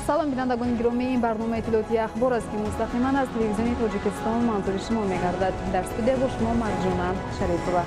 Салом, бинандагони гиромӣ. Ин барномаи иттилоотии «Ахбор» аст, ки мустақиман аз Телевизиони Тоҷикистон манзури шумо мегардад. Дар студия бо шумо Марҷона Шарипова.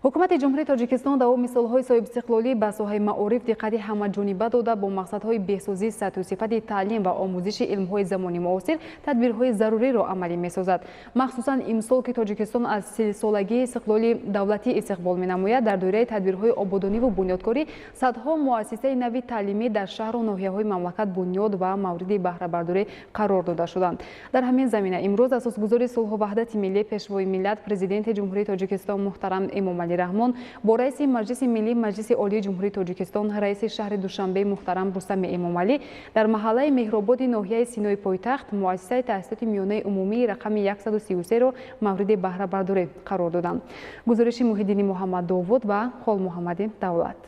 Ҳукумати Ҷумҳурии Тоҷикистон давоми солҳои соҳибистиқлолӣ ба соҳаи маориф диққати ҳамаҷониба дода, бо мақсадҳои беҳсозии сатҳу сифати таълим ва омӯзиши илмҳои замони муосир тадбирҳои заруриро амалӣ месозад. Махсусан имсол, ки Тоҷикистон аз 30-солагии истиқлоли давлатӣ истиқбол менамояд, дар доираи тадбирҳои ободониву бунёдкорӣ садҳо муассисаи нави таълимӣ дар шаҳру ноҳияҳои мамлакат бунёд ва мавриди баҳрабардорӣ қарор дода шуданд. Дар ҳамин замина имрӯз асосгузори сулҳу ваҳдати миллӣ, Пешвои миллат, Президенти Ҷумҳурии Тоҷикистон муҳтарам Эмомалӣ Раҳмон бо раиси Маҷлиси Миллии Маҷлиси Олии Ҷумҳурии Тоҷикистон, раиси шаҳри Душанбе муҳтарам Рустами Эмомалӣ дар маҳаллаи Меҳрободи ноҳияи Синои пойтахт муассисаи таҳсилоти миёнаи умумии рақами 133-ро мавриди баҳрабардорӣ қарор доданд. Гузориши Муҳиддини Муҳаммаддовуд ва Холмуҳаммади Давлат.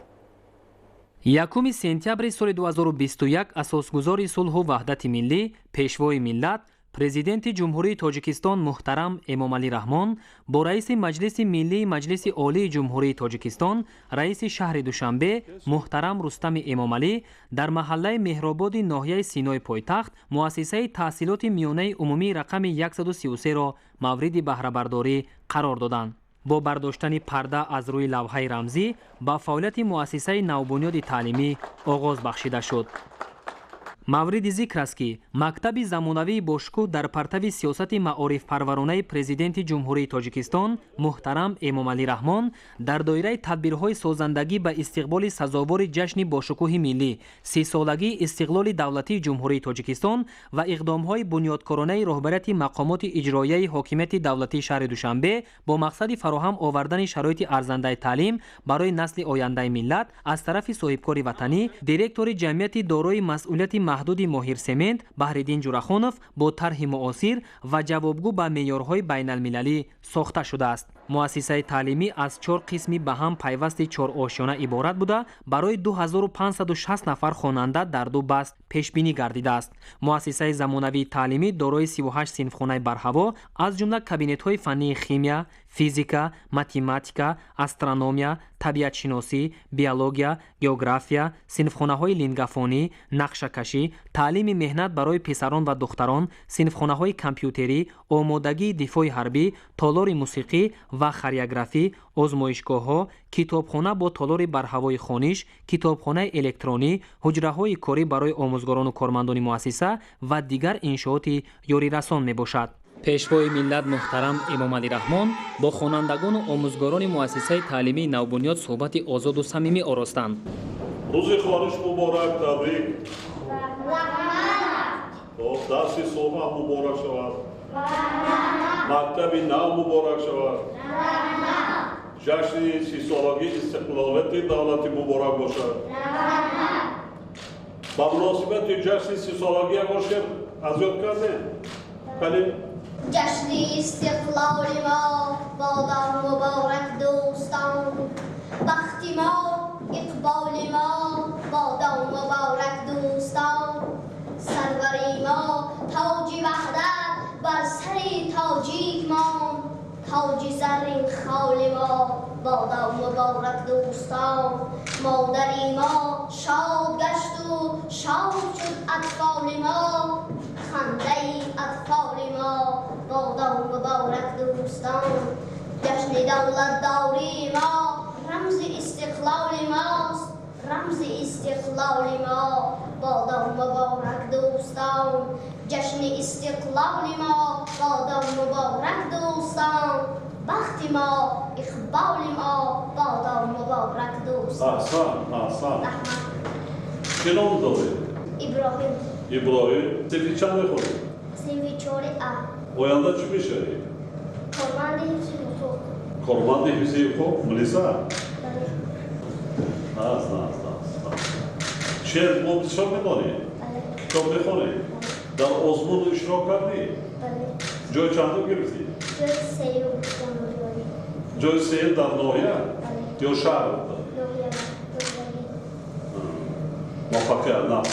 1 сентябри соли 2021 асосгузори сулҳу ваҳдати миллӣ, Пешвои миллат, Президенти Ҷумҳурии Тоҷикистон муҳтарам Эмомалӣ Раҳмон бо раиси Маҷлиси Миллии Маҷлиси Олии Ҷумҳурии Тоҷикистон, раиси шаҳри Душанбе муҳтарам Рустами Эмомалӣ дар маҳаллаи Меҳрободи ноҳияи Синои пойтахт муассисаи таҳсилоти миёнаи умумии рақами 133-ро мавриди баҳрабардорӣ қарор доданд. Бо бардоштани парда аз рӯи лавҳаи рамзӣ ба фаъолияти муассисаи навбунёди таълимӣ оғоз бахшида шуд. Мавриди зикр аст, ки мактаби замонавии бошукӯҳ дар партави сиёсати маорифпарваронаи Президенти Ҷумҳурии Тоҷикистон муҳтарам Эмомалӣ Раҳмон дар доираи тадбирҳои созандагӣ ба истиқболи сазовори ҷашни бошукӯҳи миллӣ, 30-солагии истиқлоли давлатии Ҷумҳурии Тоҷикистон ва иқдомҳои бунёдкоронаи роҳбарияти мақомоти иҷроияи ҳокимияти давлатии шаҳри Душанбе бо мақсади фароҳам овардани шароити арзандаи таълим барои насли ояндаи миллат аз тарафи соҳибкори ватанӣ, директори ҷамъияти дорои масъулияти маҳдуди «Моҳирсемент» Баҳриддин Ҷурахонов бо тарҳи муосир ва ҷавобгӯ ба меъёрҳои байналмилалӣ сохта шудааст. Муассисаи таълимӣ аз чор қисми ба ҳам пайвасти чорошёна иборат буда, барои 2560 нафар хонанда дар ду баст пешбинӣ гардидааст. Муассисаи замонавии таълимӣ дорои 38 синфхонаи барҳаво, аз ҷумла кабинетҳои фаннии химия, физика, математика, астрономия, табиатшиносӣ, биология, география, синфхонаҳои лингафонӣ, нақшакашӣ, таълими меҳнат барои писарон ва духтарон, синфхонаҳои компютерӣ, омодагии дифои ҳарбӣ, толори мусиқӣ ва хореографӣ, озмоишгоҳҳо, китобхона бо толори барҳавои хониш, китобхонаи электронӣ, ҳуҷраҳои корӣ барои омӯзгорону кормандони муассиса ва дигар иншооти ёрирасон мебошад. Пешвои миллат муҳтарам Эмомалӣ Раҳмон бо хонандагону омӯзгорони муассисаи таълимии навбунёд суҳбати озоду самимӣ оростанд. Рӯзи хониш муборак, табрик! Дарси соҳа муборак шавад, мактаби нав муборак шавад, ҷашни 30-солагии истиқлолияти давлатӣ муборак бошад. Ба муносибати ҷашни 30-солагӣ ягон шеър аз ёд кардем? Калим. Ҷашни истиқлоли мо бодо муборак, дӯстон! Бахти мо, иқболи мо бодо муборак, дӯстон! Сарвари мо тоҷи ваҳдат бар сари тоҷик монд, тоҷи заррин холи мо бодо муборак, дӯстон! Модари мо шод гашту шод шуд атфоли мо, хандаи атфоли мо бодо муборак, дӯстон! Ҷашни давлатдории мо рамзи истиқлоли мост, рамзи истиқлоли мо бодо муборак, дӯстон! Ҷашни истиқлоли мо бодо муборак, дӯстон! Бахти мо, иқболи мо бодо муборак, дӯстон! Аҳсан, аҳсан. Раҳмат. Чӣ ном доред? Иброҳим. Иброҳим, синфи чанд мехонед? Синфи чори А. Оянда чӣ мешавӣ? Корманди ҳифзи ҳуқуқ. Корманди ҳифзи ҳуқуқ, милиса? Бале. Наз, наз, наз. Шеър мо бисёр медонӣ? Бале. Китоб мехонӣ? Дар озмун иштирок кардӣ? Бале. Ҷои чандум гирифтӣ? Ҷои сеюм дар ноҳиявӣ. Ҷои сеюм дар ноҳия? Бале. Ё шаҳр? Ноҳия, ноҳиявӣ. Муваффақият, нағз.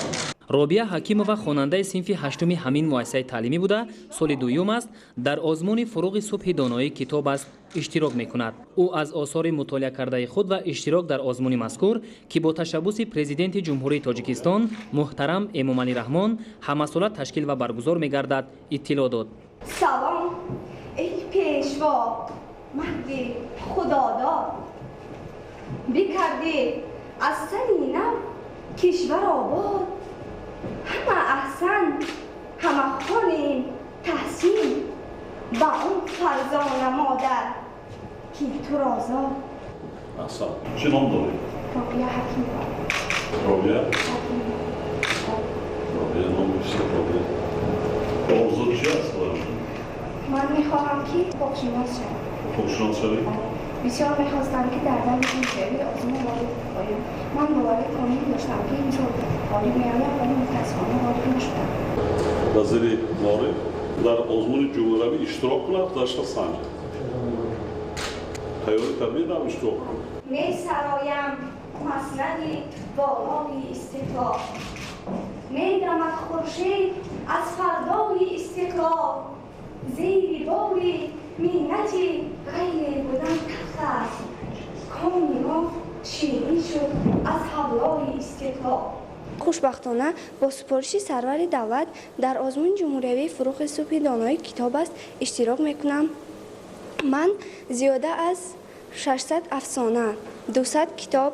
Робия Ҳакимова хонандаи синфи ҳаштуми ҳамин муассисаи таълимӣ буда, соли дуюм аст дар озмуни «Фуруғи субҳи доноӣ китоб аст» иштирок мекунад. Ӯ аз осори мутолиа кардаи худ ва иштирок дар озмуни мазкур, ки бо ташаббуси Президенти Ҷумҳурии Тоҷикистон муҳтарам Эмомалӣ Раҳмон ҳамасола ташкил ва баргузор мегардад, иттилоъ дод. Салом, эй пешво, марди худодод, бикардӣ аз сари нав кишвар обод. Ҳама аҳсан, ҳама хонем таҳсин ба он фарзона модар, ки туро зод. Аҳсан. Чӣ ном дорӣ? Робия Ҳакимова. Робия? Робия, номи бисёр Робия. Орзу чи аст? Ман мехоҳам, ки ҳуқуқшинос шавам. Ҳуқуқшинос шавӣ? Бисёр мехостам, ки дар даври ҷумҳуриявии озмун ғолиб оям. Ман боварӣ комил доштам, ки имсол ғолиб меоям, вале мутаассифона ғолиб нашудам. Вазири маориф дар озмуни ҷумҳуриявӣ иштирок кунад, худашро санҷад. Тайёрӣ кардӣ, рав, иштирок кун. Месароям маснади болои истиқлол, медамад хуршед аз фардои истиқлол. Зери бори миннати ғайре будан талх аст, коми мо ширин шуд аз ҳавлои истиқлол. Хушбахтона, бо супориши сарвари давлат дар озмуни ҷумҳуриявии «Фуруғи субҳи доноӣ китоб аст» иштирок мекунам. Ман зиёда аз 600 афсона, 200 китоб,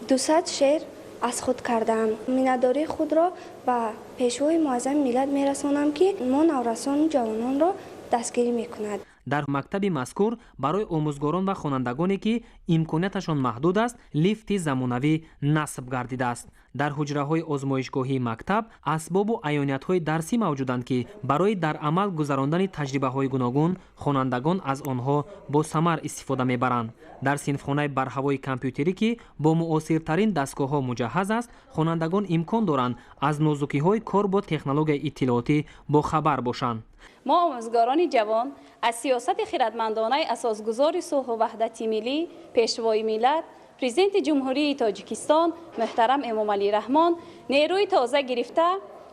200 шеър аз худ кардаам. Миннатдории худро ба Пешвои муаззами миллат мерасонам, ки мо наврасону ҷавононро дастгирӣ мекунад. Дар мактаби мазкур барои омӯзгорон ва хонандагоне, ки имконияташон маҳдуд аст, лифти замонавӣ насб гардидааст. Дар ҳуҷраҳои озмоишгоҳии мактаб асбобу аёниятҳои дарсӣ мавҷуданд, ки барои дар амал гузарондани таҷрибаҳои гуногун хонандагон аз онҳо босамар истифода мебаранд. Дар синфхонаи барҳавои компютерӣ, ки бо муосиртарин дастгоҳҳо муҷаҳҳаз аст, хонандагон имкон доранд аз нозукиҳои кор бо технологияи иттилоотӣ бохабар бошанд. Мо, омӯзгорони ҷавон, аз сиёсати хиратмандонаи асосгузори сулҳу ваҳдати миллӣ, Пешвои миллат, Президенти Ҷумҳурии Тоҷикистон муҳтарам Эмомалӣ Раҳмон нерӯи тоза гирифта,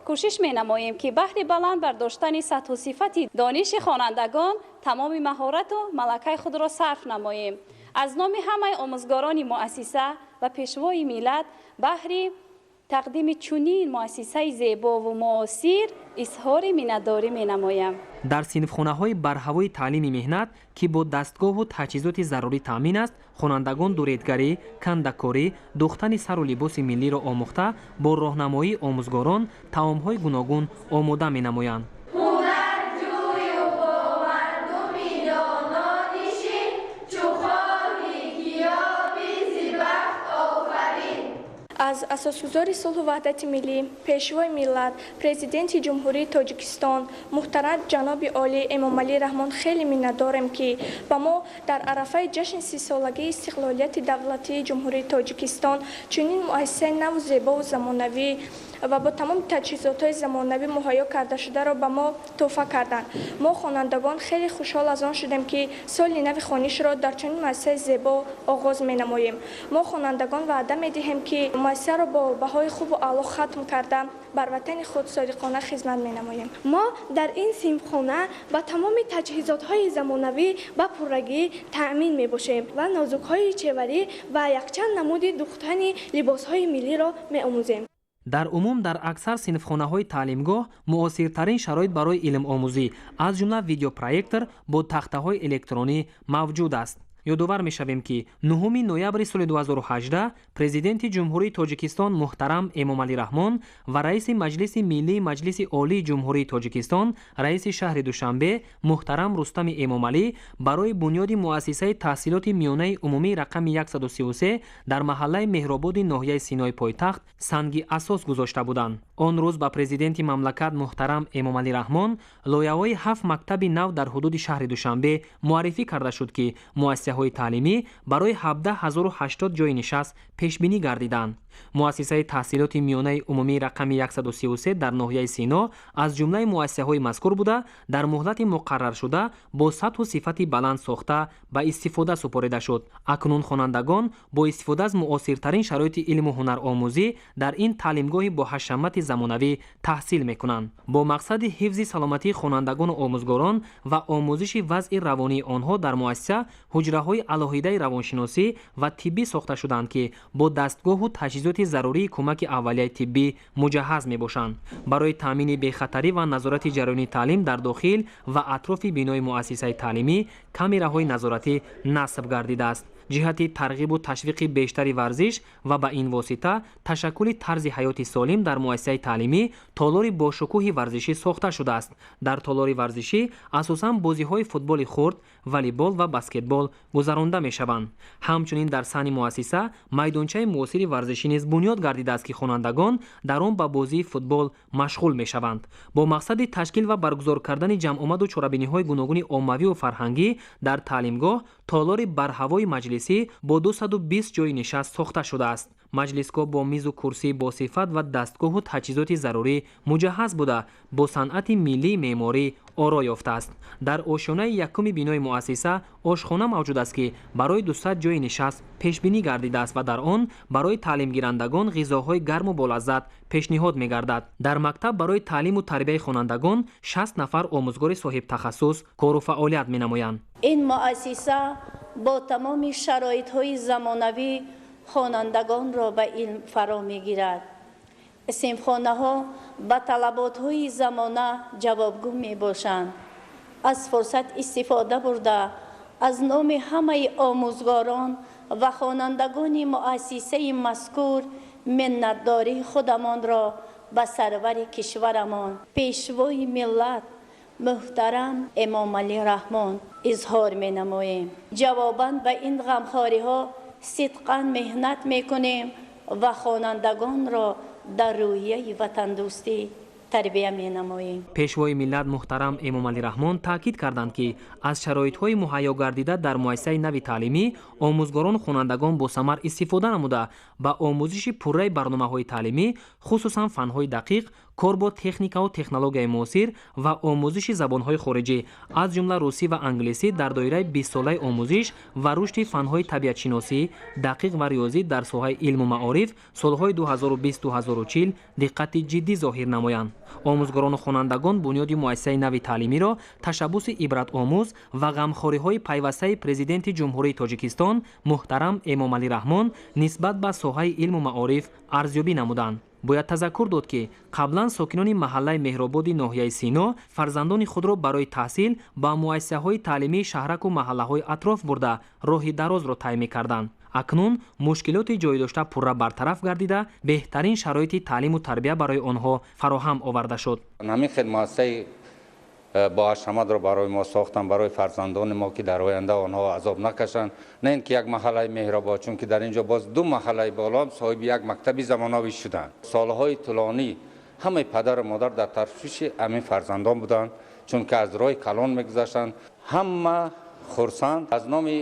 кӯшиш менамоем, ки баҳри баланд бардоштани сатҳу сифати дониши хонандагон тамоми маҳорату малакаи худро сарф намоем. Аз номи ҳамаи омӯзгорони муассиса ва Пешвои миллат баҳри тақдими чунин муассисаи зебову муосир изҳори миннатдорӣ менамоям. Дар синфхонаҳои барҳавои таълими меҳнат, ки бо дастгоҳу таҷҳизоти зарурӣ таъмин аст, хонандагон дуредгарӣ, кандакорӣ, духтани сару либоси миллиро омӯхта, бо роҳнамоии омӯзгорон таомҳои гуногун омода менамоянд. Ҳунарҷӯю бо мардуми доно нишин, чу хоҳӣ, ки ёбӣ зи бахт офарин. Аз асосгузори сулҳу ваҳдати миллӣ, Пешвои миллат, Президенти Ҷумҳурии Тоҷикистон муҳтарам ҷаноби олӣ Эмомалӣ Раҳмон хеле миннатдорем, ки ба мо дар арафаи ҷашни 30-солагии истиқлолияти давлатии Ҷумҳурии Тоҷикистон чунин муассисаи наву зебову замонавӣ ва бо тамоми таҷҳизотҳои замонавӣ муҳайё карда шударо ба мо тӯҳфа карданд. Мо, хонандагон, хеле хушҳол аз он шудем, ки соли нави хонишро дар чунин муассисаи зебо оғоз менамоем. Мо, хонандагон, ваъда медиҳем, ки муассисаро бо баҳои хубу аъло хатм карда, бар ватани худ содиқона хизмат менамоем. Мо дар ин синфхона ба тамоми таҷҳизотҳои замонавӣ ба пуррагӣ таъмин мебошем ва нозукҳои чеварӣ ва якчанд намуди духтани либосҳои миллиро меомӯзем. Дар умум, дар аксар синфхонаҳои таълимгоҳ муосиртарин шароит барои илмомӯзӣ, аз ҷумла видеопроектор бо тахтаҳои электронӣ мавҷуд аст. Ёдовар мешавем, ки 9 ноябри соли 2018 Президенти Ҷумҳурии Тоҷикистон муҳтарам Эмомалӣ Раҳмон ва раиси Маҷлиси Миллии Маҷлиси Олии Ҷумҳурии Тоҷикистон, раиси шаҳри Душанбе муҳтарам Рустами Эмомалӣ барои бунёди муассисаи таҳсилоти миёнаи умумии рақами 133 дар маҳаллаи Меҳрободи ноҳияи Синои пойтахт санги асос гузошта буданд. Он рӯз ба президенти мамлакат муҳтарам Эмомалӣ Раҳмон лоиҳаҳои ҳафт мактаби нав дар ҳудуди шаҳри Душанбе муаррифӣ карда шуд, ки муассисаҳои Муассисаҳои таълимӣ барои 17 080 ҷойи нишаст пешбинӣ гардиданд. Муассисаи таҳсилоти миёнаи умумии рақами 133 дар ноҳияи Сино аз ҷумлаи муассисаҳои мазкур буда, дар муҳлати муқарраршуда бо сатҳу сифати баланд сохта ба истифода супорида шуд. Акнун хонандагон бо истифода аз муосиртарин шароити илму ҳунаромӯзӣ дар ин таълимгоҳи боҳашамати замонавӣ таҳсил мекунанд. Бо мақсади ҳифзи саломатии хонандагону омӯзгорон ва омӯзиши вазъи равонии онҳо дар муассиса ҳуҷраҳои алоҳидаи равоншиносӣ ва тиббӣ сохта шудаанд, ки бо дастгоҳу таҷҳизоти зарурии кӯмаки аввалияи тиббӣ муҷаҳҳаз мебошанд. Барои таъмини бехатарӣ ва назорати ҷараёни таълим дар дохил ва атрофи бинои муассисаи таълимӣ камераҳои назоратӣ насб гардидааст. Ҷиҳати тарғибу ташвиқи бештари варзиш ва ба ин восита ташаккули тарзи ҳаёти солим дар муассисаи таълимӣ толори бошукӯҳи варзишӣ сохта шудааст. Дар толори варзишӣ асосан бозиҳои футболи хурд, волейбол ва баскетбол гузаронда мешаванд. Ҳамчунин дар саҳни муассиса майдончаи муосири варзишӣ низ бунёд гардидааст, ки хонандагон дар он ба бозии футбол машғул мешаванд. Бо мақсади ташкил ва баргузор кардани ҷамъомаду чорабиниҳои гуногуни оммавию фарҳангӣ дар таълимгоҳ толори барҳавои маҷлисӣ бо 220 ҷойи нишаст сохта шудааст. Маҷлисгоҳ бо мизу курсии босифат ва дастгоҳу таҷҳизоти зарурӣ муҷаҳҳаз буда, бо санъати миллии меъморӣ оро ёфтааст. Дар ошёнаи якуми бинои муассиса ошхона мавҷуд аст, ки барои 200 ҷойи нишаст пешбинӣ гардидааст ва дар он барои таълимгирандагон ғизоҳои гарму болаззат пешниҳод мегардад. Дар мактаб барои таълиму тарбияи хонандагон 60 нафар омӯзгори соҳибтахассус кору фаъолият менамоянд. Ин муассиса бо тамоми шароитҳои замонавӣ хонандагонро ба илм фаро мегирад. Синфхонаҳо ба талаботҳои замона ҷавобгӯ мебошанд. Аз фурсат истифода бурда, аз номи ҳамаи омӯзгорон ва хонандагони муассисаи мазкур миннатдории худамонро ба сарвари кишварамон, Пешвои миллат муҳтарам Эмомалӣ Раҳмон изҳор менамоем. Ҷавобан ба ин ғамхориҳо сидқан меҳнат мекунем ва хонандагонро дар рӯҳияи ватандӯстӣ тарбия менамоем. Пешвои миллат муҳтарам Эмомалӣ Раҳмон таъкид карданд, ки аз шароитҳои муҳайё гардида дар муассисаи нави таълимӣ омӯзгорону хонандагон босамар истифода намуда, ба омӯзиши пурраи барномаҳои таълимӣ, хусусан фанҳои дақиқ, кор бо техникаву технологияи муосир ва омӯзиши забонҳои хориҷӣ, аз ҷумла русӣ ва англисӣ, дар доираи бистсолаи омӯзиш ва рушди фанҳои табиатшиносӣ, дақиқ ва риёзӣ дар соҳаи илму маориф солҳои 2020-2040 диққати ҷиддӣ зоҳир намоянд. Омӯзгорону хонандагон бунёди муассисаи нави таълимиро ташаббуси ибратомӯз ва ғамхориҳои пайвастаи Президенти Ҷумҳурии Тоҷикистон муҳтарам Эмомалӣ Раҳмон нисбат ба соҳаи илму маориф арзёбӣ намуданд. Бояд тазаккур дод, ки қаблан сокинони маҳаллаи Меҳрободи ноҳияи Сино фарзандони худро барои таҳсил ба муассисаҳои таълимии шаҳраку маҳаллаҳои атроф бурда, роҳи дарозро тай мекарданд. Акнун мушкилоти ҷойдошта пурра бартараф гардида, беҳтарин шароити таълиму тарбия барои онҳо фароҳам оварда шуд. Ҳамин хел муассисаи боҳашаматро барои мо сохтанд, барои фарзандони мо, ки дар оянда онҳо азоб накашанд. На ин ки як маҳаллаи Меҳробод, чунки дар ин ҷо боз ду маҳаллаи боло соҳиби як мактаби замонавӣ шуданд. Солҳои тӯлонӣ ҳамаи падару модар дар ташвиши ҳамин фарзандон буданд, чунки аз роҳи калон мегузаштанд. Ҳама хурсанд. Аз номи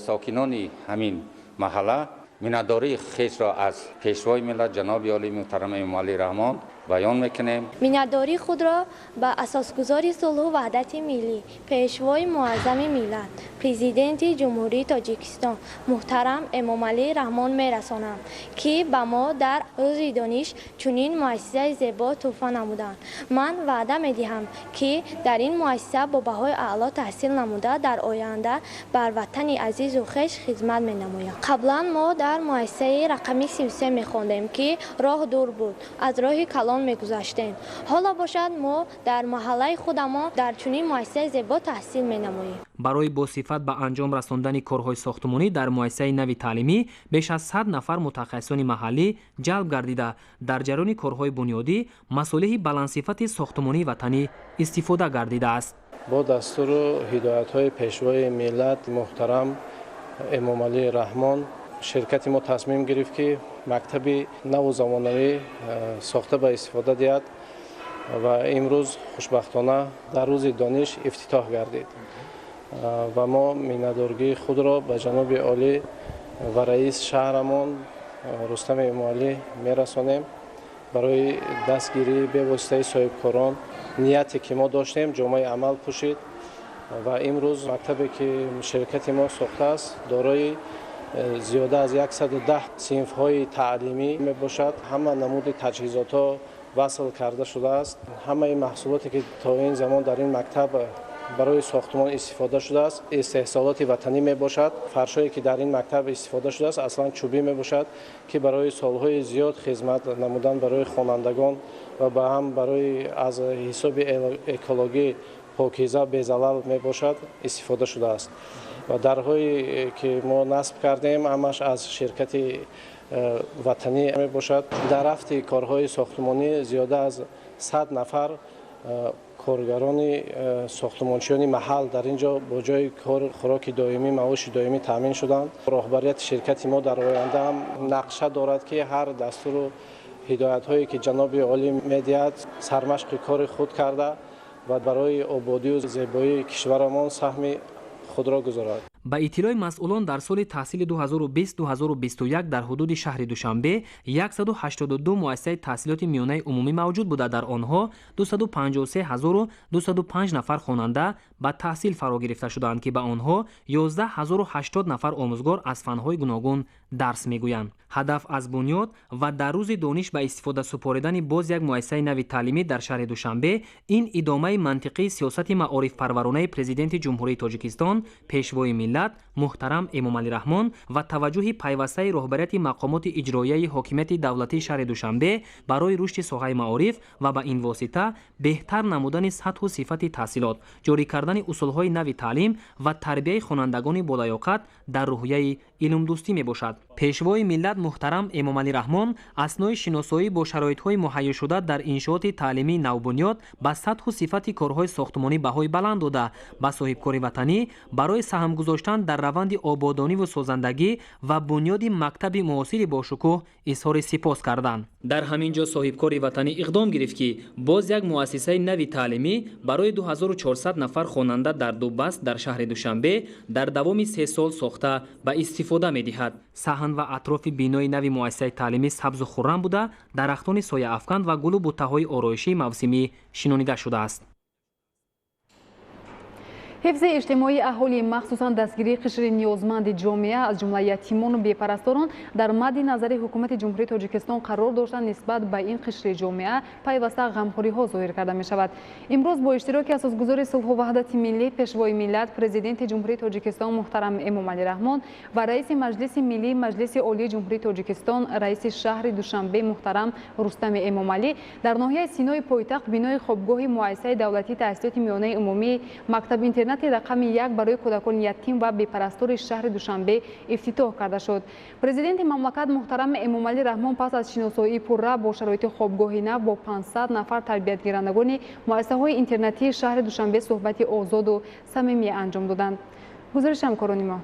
сокинони ҳамин маҳалла миннатдории хешро аз Пешвои миллат ҷаноби олии муҳтарам Эмомалӣ Раҳмон баён мекунем. Миннатдории худро ба асосгузори сулҳу ваҳдати миллӣ, Пешвои муаззами миллат, Президенти Ҷумҳурии Тоҷикистон муҳтарам Эмомалӣ Раҳмон мерасонам, ки ба мо дар Рӯзи дониш чунин муассисаи зебо тӯҳфа намуданд. Ман ваъда медиҳам, ки дар ин муассиса бо баҳои аъло таҳсил намуда, дар оянда бар ватани азизу хеш хизмат менамоям. Қаблан мо дар муассисаи рақами 33 мехондем, ки роҳ дур буд, аз роҳи калон мегузаштем. Ҳоло бошад, мо дар маҳаллаи худамон дар чунин муассисаи зебо таҳсил менамоем. Барои босифат ба анҷом расондани корҳои сохтмонӣ дар муассисаи нави таълимӣ беш аз 100 нафар мутахассисони маҳаллӣ ҷалб гардида, дар ҷараёни корҳои бунёдӣ масолеҳи баландсифати сохтмонии ватанӣ истифода гардидааст. Бо дастуру ҳидоятҳои Пешвои миллат муҳтарам Эмомалӣ Раҳмон ширкати мо тасмим гирифт, ки мактаби наву замонавӣ сохта ба истифода диҳад ва имрӯз хушбахтона дар Рӯзи дониш ифтитоҳ гардид. Ва мо миннатдоргии худро ба ҷаноби олӣ ва раис шаҳрамон Рустами Эмомалӣ мерасонем барои дастгирии бевоситаи соҳибкорон. Нияте ки мо доштем, ҷомаи амал пӯшид ва имрӯз мактабе ки ширкати мо сохтааст, дорои зиёда аз 110 синфҳои таълимӣ мебошад. Ҳама намуди таҷҳизотҳо васл карда шудааст. Ҳамаи маҳсулоте ки то ин замон дар ин мактаб барои сохтмон истифода шудааст, истеҳсолоти ватанӣ мебошад. Фаршое ки дар ин мактаб истифода шудааст, аслан чӯбӣ мебошад, ки барои солҳои зиёд хизмат намудан барои хонандагон ва ба ҳам барои аз ҳисоби экологӣ покиза, безалал мебошад, истифода шудааст. Ва дарҳое ки мо насб кардем, ҳамаш аз ширкати ватанӣ мебошад. Дар рафти корҳои сохтмонӣ зиёда аз 100 нафар коргарони сохтмончиёни маҳал дар ин ҷо бо ҷои кор, хӯроки доимӣ, маоши доимӣ таъмин шуданд. Роҳбарияти ширкати мо дар оянда ҳам нақша дорад, ки ҳар дастуру ҳидоятҳое ки ҷаноби олӣ медиҳад, сармашқи кори худ карда ва барои ободию зебоии кишварамон саҳми худро гузорад. Ба иттилои масъулон, дар соли таҳсили 2020-2021 дар ҳудуди шаҳри Душанбе 182 муассисаи таҳсилоти миёнаи умумӣ мавҷуд буда, дар онҳо 253205 нафар хонанда ба таҳсил фаро гирифта шудаанд, ки ба онҳо 11080 нафар омӯзгор аз фанҳои гуногун дарс мегӯянд. Ҳадаф аз бунёд ва дар рӯзи дониш ба истифода супоридани боз як муассисаи нави таълимӣ дар шаҳри Душанбе ин идомаи мантиқии сиёсати маорифпарваронаи Президенти Ҷумҳурии Тоҷикистон, Пешвои миллат муҳтарам Эмомалӣ Раҳмон ва таваҷҷӯҳи пайвастаи роҳбарияти мақомоти иҷроияи ҳокимияти давлатии шаҳри Душанбе барои рушди соҳаи маориф ва ба ин восита беҳтар намудани сатҳу сифати таҳсилот, ҷорӣ кардани усулҳои нави таълим ва тарбияи хонандагони болаёқат дар рӯҳияи илмдӯстӣ мебошад. Пешвои миллат муҳтарам Эмомалӣ Раҳмон аснои шиносоӣ бо шароитҳои муҳайёшуда дар иншооти таълимии навбунёд ба сатҳу сифати корҳои сохтмонӣ баҳои баланд дода, ба соҳибкори ватанӣ барои саҳм гузоштан дар раванди ободониву созандагӣ ва бунёди мактаби муосири бошукӯҳ изҳори сипос карданд. Дар ҳамин ҷо соҳибкори ватанӣ иқдом гирифт, ки боз як муассисаи нави таълимӣ барои 2400 нафар хонанда дар ду баст дар шаҳри Душанбе дар давоми 3 сол сохта ба истифода медиҳад. Саҳн ва атрофи бинои нави муассисаи таълимӣ сабзу хуррам буда, дарахтони сояафкан ва гулу буттаҳои ороишии мавсимӣ шинонида шудааст. Ҳифзи иҷтимоии аҳолӣ, махсусан дастгирии қишри ниёзманди ҷомеа, аз ҷумла ятимону бепарасторон, дар мадди назари Ҳукумати Ҷумҳурии Тоҷикистон қарор дошта, нисбат ба ин қишри ҷомеа пайваста ғамхориҳо зоҳир карда мешавад. Имрӯз бо иштироки асосгузори сулҳу ваҳдати миллӣ, Пешвои миллат, Президенти Ҷумҳурии Тоҷикистон муҳтарам Эмомалӣ Раҳмон ва раиси Маҷлиси Миллии Маҷлиси Олии Ҷумҳурии Тоҷикистон, раиси шаҳри Душанбе муҳтарам Рустами Эмомалӣ дар ноҳияи Синои пойтахт бинои хобгоҳи муассисаи давлатии таҳсилоти миёнаи умумии мактаби интернати рақами 1 барои кӯдакони ятим ва бепарастори шаҳри Душанбе ифтитоҳ карда шуд. Президенти мамлакат муҳтарам Эмомалӣ Раҳмон пас аз шиносоии пурра бо шароити хобгоҳи нав бо 500 нафар тарбиятгирандагони муассисаҳои интернатии шаҳри Душанбе суҳбати озоду самимӣ анҷом доданд. Гузориши ҳамкорони мо.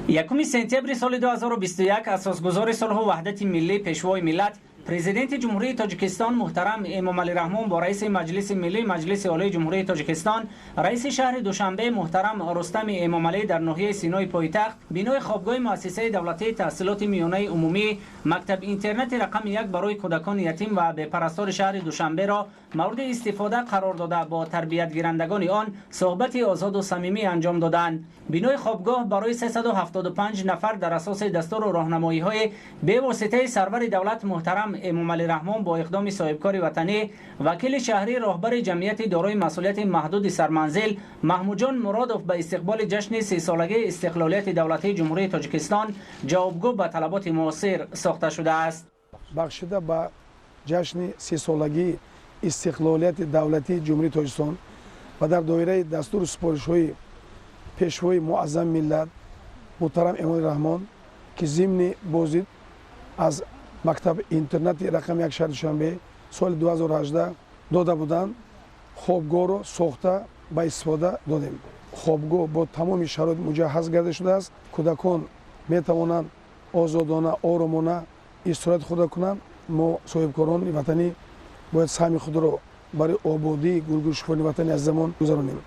1 сентябри соли 2021 асосгузори сулҳу ваҳдати миллӣ, Пешвои миллат, Президенти Ҷумҳурии Тоҷикистон муҳтарам Эмомалӣ Раҳмон бо раиси Маҷлиси Миллии Маҷлиси Олии Ҷумҳурии Тоҷикистон, раиси шаҳри Душанбе муҳтарам Рустами Эмомалӣ дар ноҳияи Синои пойтахт бинои хобгоҳи муассисаи давлатии таҳсилоти миёнаи умумӣ мактаби интернати рақами 1 барои кӯдакони ятим ва бепарастори шаҳри Душанберо мавриди истифода қарор дода, бо тарбиятгирандагони он суҳбати озоду самимӣ анҷом доданд. Бинои хобгоҳ барои 375 нафар дар асоси дастуру роҳнамоиҳои бевоситаи сарвари давлат муҳтарам Эмомалӣ Раҳмон бо иқдоми соҳибкори ватанӣ, вакили шаҳрӣ, роҳбари ҷамъияти дорои масъулияти маҳдуди сарманзил Маҳмудҷон Муродов ба истиқболи ҷашни 30-солагии истиқлолияти давлатии Ҷумҳурии Тоҷикистон ҷавобгӯ ба талаботи муосир сохта шудааст. Бахшида ба ҷашни 30-солагии истиқлолияти давлатии Ҷумҳурии Тоҷикистон ва дар доираи дастуру супоришҳои Пешвои муаззами миллат муҳтарам Эмомалӣ Раҳмон, ки зимни боздид аз мактаби интернати рақами 1 шаҳри Душанбе соли 2018 дода буданд, хобгоҳро сохта ба истифода додем. Хобгоҳ бо тамоми шароит муҷаҳҳаз гарда шудааст. Кӯдакон метавонанд озодона, оромона истироҳати худро кунанд. Мо соҳибкорони ватанӣ бояд саҳми худро барои ободии гулгулшукуфони ватани азизамон гузаронем.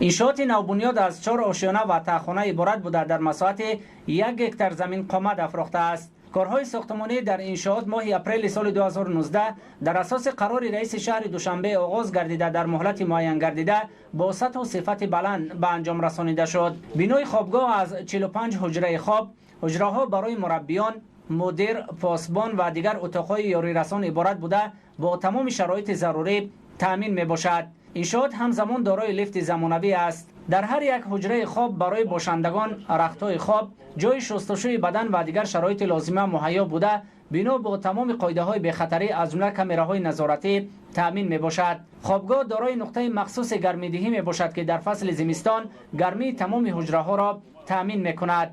Иншооти навбунёд аз 4 ошёна ва таҳхона иборат буда, дар масоҳати 1 гектар замин қомат афрохтааст. Корҳои сохтмонӣ дар иншоот моҳи апрели соли 2019 дар асоси қарори раиси шаҳри Душанбе оғоз гардида, дар муҳлати муайян гардида бо сатҳу сифати баланд ба анҷом расонида шуд. Бинои хобгоҳ аз 45 ҳуҷраи хоб, ҳуҷраҳо барои мураббиён, мудир, посбон ва дигар утоқҳои ёрирасон иборат буда, бо тамоми шароити зарурӣ таъмин мебошад. Иншоот ҳамзамон дорои лифти замонавӣ аст. Дар ҳар як ҳуҷраи хоб барои бошандагон рахтҳои хоб, ҷои шустушӯи бадан ва дигар шароити лозима муҳайё буда, бино бо тамоми қоидаҳои бехатарӣ аз ҷумла камераҳои назоратӣ таъмин мебошад. Хобгоҳ дорои нуқтаи махсуси гармидиҳӣ мебошад, ки дар фасли зимистон гармии тамоми ҳуҷраҳоро таъмин мекунад.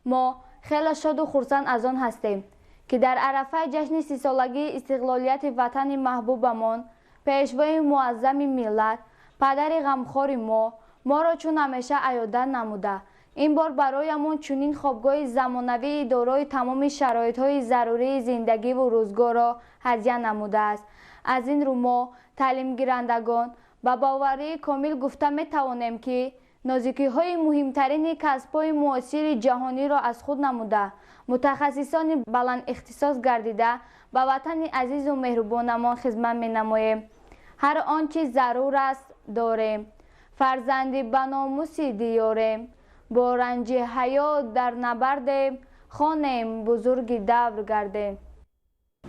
Мо хеле шоду хурсанд аз он ҳастем, ки дар арафаи ҷашни 30-солагии истиқлолияти ватани маҳбубамон, пешвои муаззами миллат, падари ғамхори мо, моро чун ҳамеша аёдат намуда, ин бор бароямон чунин хобгоҳи замонавии дорои тамоми шароитҳои зарурии зиндагиву рӯзгорро ҳадя намудааст. Аз ин рӯ мо, таълимгирандагон, ба боварии комил гуфта метавонем, ки нозикиҳои муҳимтарини касбҳои муосири ҷаҳониро аз худ намуда, мутахассисони баландихтисос гардида, ба ватани азизу меҳрубонамон хизмат менамоем. Ҳар он чи зарур аст дорем, фарзанди ба номуси диёрем, бо ранҷи ҳаёт дар набардем, хонем бузурги давр гардем.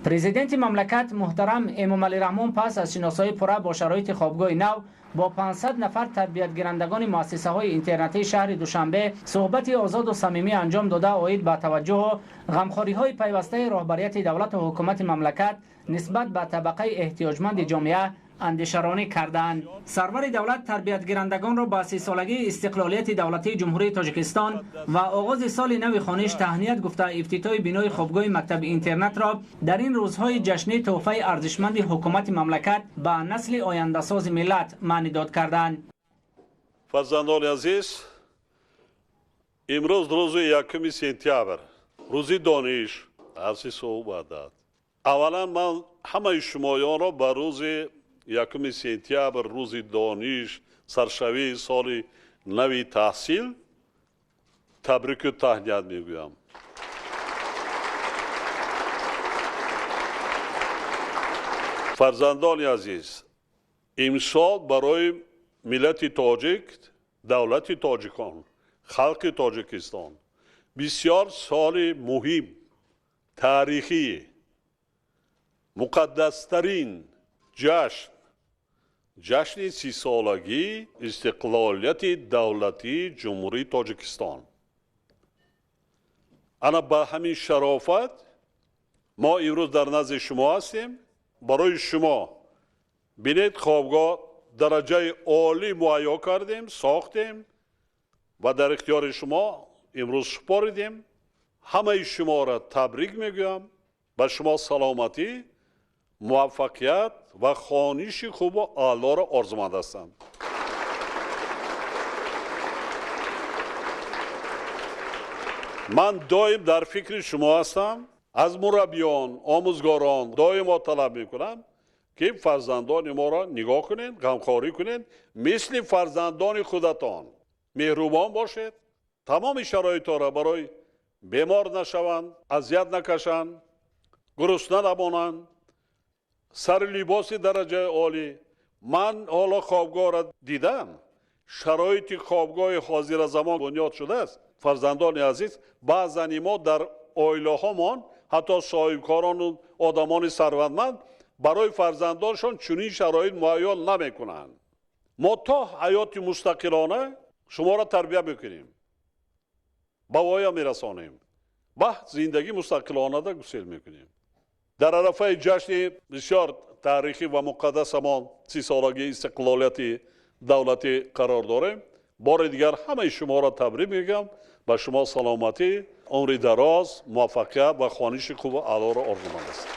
Президенти мамлакат муҳтарам Эмомалӣ Раҳмон пас аз шиносоии пурра бо шароити хобгоҳи нав бо 500 нафар тарбиятгирандагони муассисаҳои интернатии шаҳри Душанбе суҳбати озоду самимӣ анҷом дода, оид ба таваҷҷӯҳу ғамхориҳои пайвастаи роҳбарияти давлату ҳукумати мамлакат нисбат ба табақаи эҳтиёҷманди ҷомеа андешаронӣ карданд. Сарвари давлат тарбиятгирандагонро ба 30-солагии истиқлолияти давлатии Ҷумҳурии Тоҷикистон ва оғози соли нави хониш таҳният гуфта, ифтитоҳи бинои хобгоҳи мактаби интернатро дар ин рӯзҳои ҷашнӣ тӯҳфаи арзишманди ҳукумати мамлакат ба насли ояндасози миллат маънидод карданд. Фарзандони азиз, имрӯз рӯзи 1 сентябр, рӯзи дониш, арзи сулҳу ваҳдат. Аввалан ман ҳамаи шумоёнро ба рӯзи 1 сентябр, рӯзи дониш, саршавии соли нави таҳсил табрику таҳният мегӯям. Фарзандони азиз, имсол барои миллати тоҷик, давлати тоҷикон, халқи Тоҷикистон бисёр соли муҳим, таърихӣ, муқаддастарин ҷашн, ҷашни 30-солагии истиқлолияти давлатии Ҷумҳурии Тоҷикистон. Ана ба ҳамин шарофат мо имрӯз дар назди шумо ҳастем. Барои шумо бинед, хобгоҳ дараҷаи олӣ муҳайё кардем, сохтем ва дар ихтиёри шумо имрӯз супоридем. Ҳамаи шуморо табрик мегӯям. Ба шумо саломатӣ, муваффақият ва хониши хубу аълоро орзуманд ҳастам. Ман доим дар фикри шумо ҳастам. Аз мураббиён, омӯзгорон доимо талаб мекунам, ки фарзандони моро нигоҳ кунед, ғамхорӣ кунед, мисли фарзандони худатон меҳрубон бошед, тамоми шароитҳоро барои бемор нашаванд, азият накашанд, гурусна набонанд, сари либоси дараҷаи олӣ. Ман ҳоло хобгоҳро дидам, шароити хобгоҳи ҳозиразамон бунёд шудааст. Фарзандони азиз, баъзани мо дар оилаҳомон, ҳатто соҳибкорону одамони сарватманд барои фарзандоншон чунин шароит муҳайё намекунанд. Мо то ҳаёти мустақилона шуморо тарбия мекунем, ба воя мерасонем, ба зиндагӣ мустақилонада гусел мекунем. Дар арафаи ҷашни бисёр таърихӣ ва муқаддасамон 30-солагии истиқлолияти давлатӣ қарор дорем. Бори дигар ҳамаи шуморо табрик мегӯям. Ба шумо саломатӣ, умри дароз, муваффақият ва хониши хубу аълоро орзуманд ҳастам.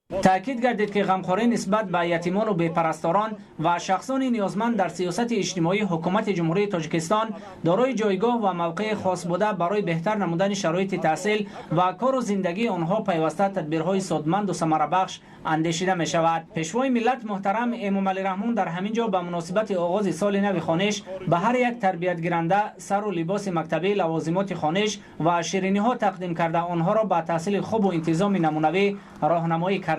Таъкид гардид, ки ғамхорӣ нисбат ба ятимону бепарасторон ва шахсони ниёзманд дар сиёсати иҷтимоии ҳукумати Ҷумҳурии Тоҷикистон дорои ҷойгоҳ ва мавқеи хос буда, барои беҳтар намудани шароити таҳсил ва кору зиндагии онҳо пайваста тадбирҳои судманду самарабахш андешида мешавад. Пешвои миллат муҳтарам Эмомалӣ Раҳмон дар ҳамин ҷо ба муносибати оғози соли нави хониш ба ҳар як тарбиятгиранда сару либоси мактабӣ, лавозимоти хониш ва шириниҳо тақдим карда, онҳоро ба таҳсили хубу интизоми намунавӣ роҳнамоӣ карданд.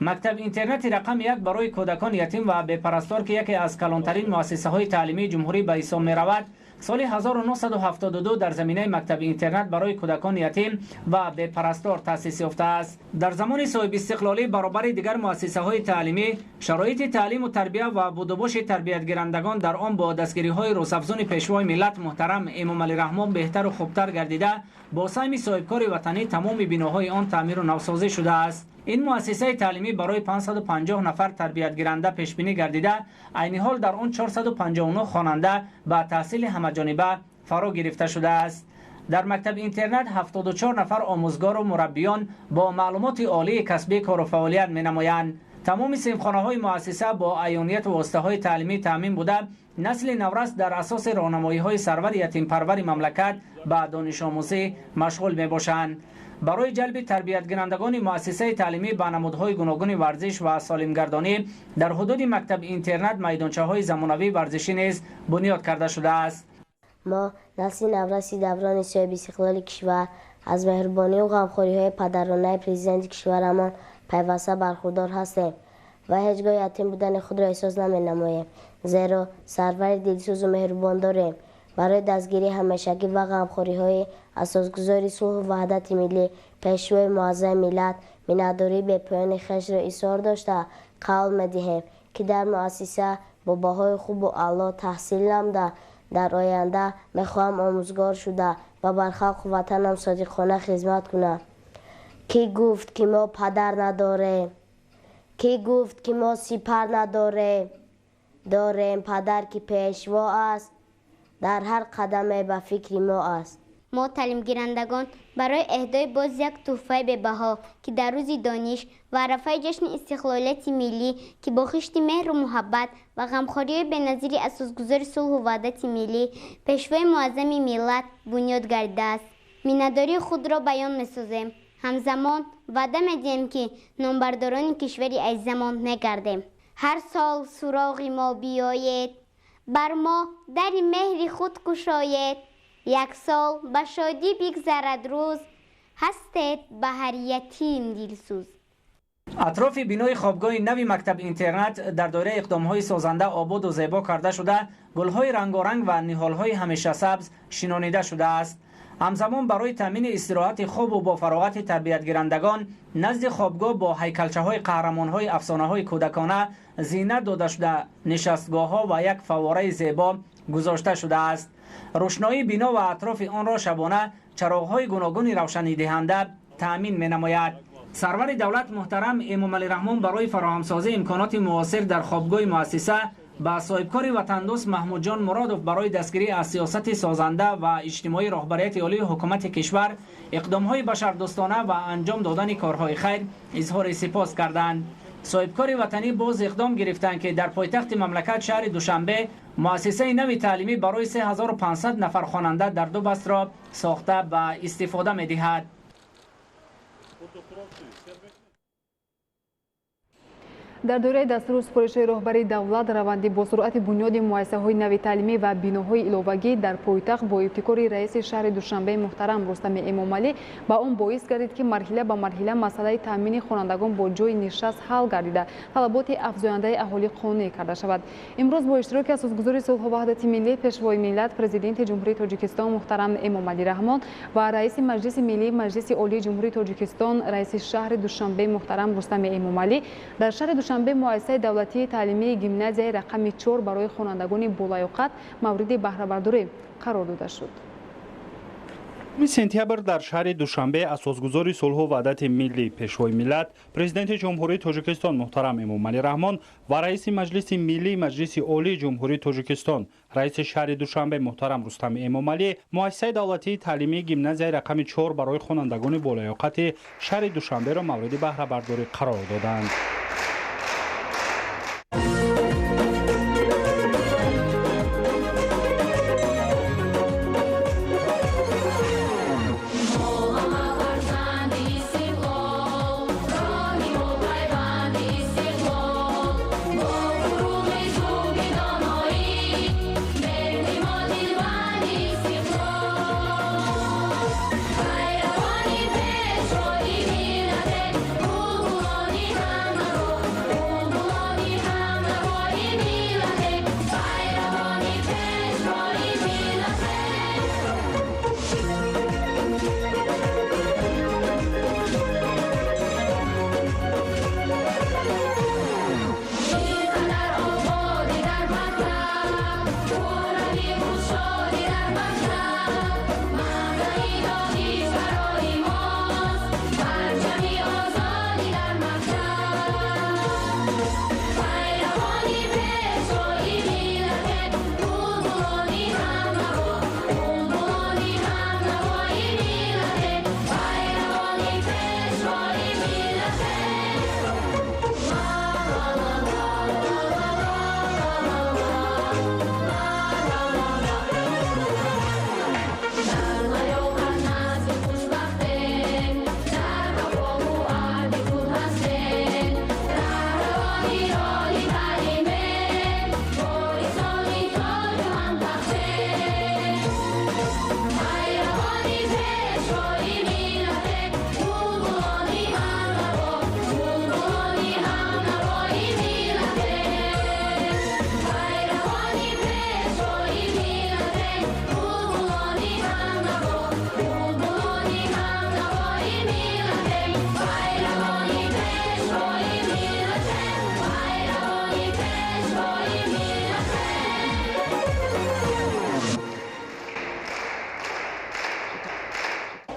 Мактаб интернати рақами 1 барои кӯдакони ятим ва бепарастор, ки яке аз калонтарин муассисаҳои таълимии ҷумҳурӣ ба ҳисоб меравад, соли 1972 дар заминаи мактаби интернат барои кӯдакони ятим ва бепарастор таъсис ёфтааст. Дар замони соҳибистиқлолӣ баробари дигар муассисаҳои таълимӣ шароити таълиму тарбия ва будубоши тарбиятгирандагон дар он бо дастгириҳои рӯзафзуни пешвои миллат муҳтарам Эмомалӣ Раҳмон беҳтару хубтар гардида, бо саҳми соҳибкори ватанӣ тамоми биноҳои он таъмиру навсозӣ шудааст. Ин муассисаи таълимӣ барои 550 нафар тарбиятгиранда пешбинӣ гардида, айни ҳол дар он 459 хонанда ба таҳсили ҳамаҷониба фаро гирифта шудааст. Дар мактаби интернат 74 нафар омӯзгору мураббиён бо маълумоти олии касбӣ кору фаъолият менамоянд. Тамоми синфхонаҳои муассиса бо аёнияту воситаҳои таълимӣ таъмин буда, насли наврас дар асоси роҳнамоиҳои сарвари ятимпарвари мамлакат ба донишомӯзӣ машғул мебошанд. Барои ҷалби тарбиятгирандагони муассисаи таълимӣ ба намудҳои гуногуни варзиш ва солимгардонӣ дар ҳудуди мактаби интернат майдончаҳои замонавии варзишӣ низ бунёд карда шудааст. Мо, насли навраси даврони соҳибистиқлоли кишвар, аз меҳрубонию ғамхориҳои падаронаи президенти кишварамон пайваста бархурдор ҳастем ва ҳеҷ гоҳ ятим будани худро эҳсос наменамоем, зеро сарвари дилсӯзу меҳрубон дорем. Барои дастгирии ҳамешагӣ ва ғамхориҳои асосгузори сулҳу ваҳдати миллӣ, пешвои муаззами миллат, миннатдории бепоёни хешро изҳор дошта, қавл медиҳем, ки дар муассиса бо баҳои хубу аъло таҳсил намуда, дар оянда мехоҳам омӯзгор шуда ва бар халқу ватанам содиқона хизмат кунам. Кӣ гуфт, ки мо падар надорем? Кӣ гуфт, ки мо сипар надорем? Дорем падар, ки пешво аст, дар ҳар қадаме ба фикри мо аст. Мо, таълимгирандагон, барои эҳдои боз як тӯҳфаи бебаҳо, ки дар рӯзи дониш ва арафаи ҷашни истиқлолияти миллӣ, ки бо хишти меҳру муҳаббат ва ғамхориҳои беназири асосгузори сулҳу ваҳдати миллӣ, пешвои муаззами миллат бунёд гардидааст, миннатдории худро баён месозем. Ҳамзамон ваъда медиҳем, ки номбардорони кишвари азизамон мегардем. Ҳар сол суроғи мо биёед, бар мо дари меҳри худ кушоед. Як сол ба шодӣ бигзарад рӯз, ҳастед ба ҳар ятим дилсӯз. Атрофи бинои хобгоҳи нави мактаб интернат дар доираи иқдомҳои созанда ободу зебо карда шуда, гулҳои рангоранг ва ниҳолҳои ҳамешасабз шинонида шудааст. Ҳамзамон барои таъмини истироҳати хубу бо фароғати тарбиятгирандагон назди хобгоҳ бо ҳайкалчаҳои қаҳрамонҳои афсонаҳои кӯдакона зинат дода шуда, нишастгоҳҳо ва як фаввораи зебо гузошта шудааст. Рӯшноии бино ва атрофи онро шабона чароғҳои гуногуни равшанидиҳанда таъмин менамояд. Сарвари давлат муҳтарам Эмомалӣ Раҳмон барои фароҳамсозии имконоти муосир дар хобгоҳи муассиса ба соҳибкори ватандӯст Маҳмудҷон Муродов барои дастгирӣ аз сиёсати созанда ва иҷтимоии роҳбарияти олии ҳукумати кишвар, иқдомҳои башардӯстона ва анҷом додани корҳои хайр изҳори сипос карданд. Соҳибкори ватанӣ боз иқдом гирифтанд, ки дар пойтахти мамлакат, шаҳри Душанбе, муассисаи нави таълимӣ барои 3500 нафар хонанда дар ду бастро сохта ба истифода медиҳад. Дар доираи дастуру супоришҳои роҳбари давлат, раванди бо суръати бунёди муассисаҳои нави таълимӣ ва биноҳои иловагӣ дар пойтахт бо ибтикори раиси шаҳри Душанбе муҳтарам Рустами Эмомалӣ ба он боис гардид, ки марҳила ба марҳила масъалаи таъмини хонандагон бо ҷойи нишаст ҳал гардида, талаботи афзояндаи аҳолӣ қонеъ карда шавад. Имрӯз бо иштироки асосгузори сулҳу ваҳдати миллӣ, пешвои миллат, президенти Ҷумҳурии Тоҷикистон муҳтарам Эмомалӣ Раҳмон ва раиси Маҷлиси миллии Маҷлиси Олии Ҷумҳурии Тоҷикистон, раиси шаҳри Душанбе муҳтарам Рустами Эмомалӣ дар шаҳри Душанбе муассисаи давлатии таълимии гимназияи рақами 4 барои хонандагони болаёқат мавриди баҳрабардорӣ қарор дода шуд. Сентябр дар шаҳри Душанбе асосгузори сулҳу ваҳдати миллӣ, Пешвои миллат, Президенти Ҷумҳурии Тоҷикистон муҳтарам Эмомалӣ Раҳмон ва раиси Маҷлиси Миллии Маҷлиси Олии Ҷумҳурии Тоҷикистон, раиси шаҳри Душанбе муҳтарам Рустам Эмомалӣ муассисаи давлатии таълимии гимназияи рақами 4 барои хонандагони болаёқати шаҳри Душанберо мавриди баҳрабардорӣ қарор доданд.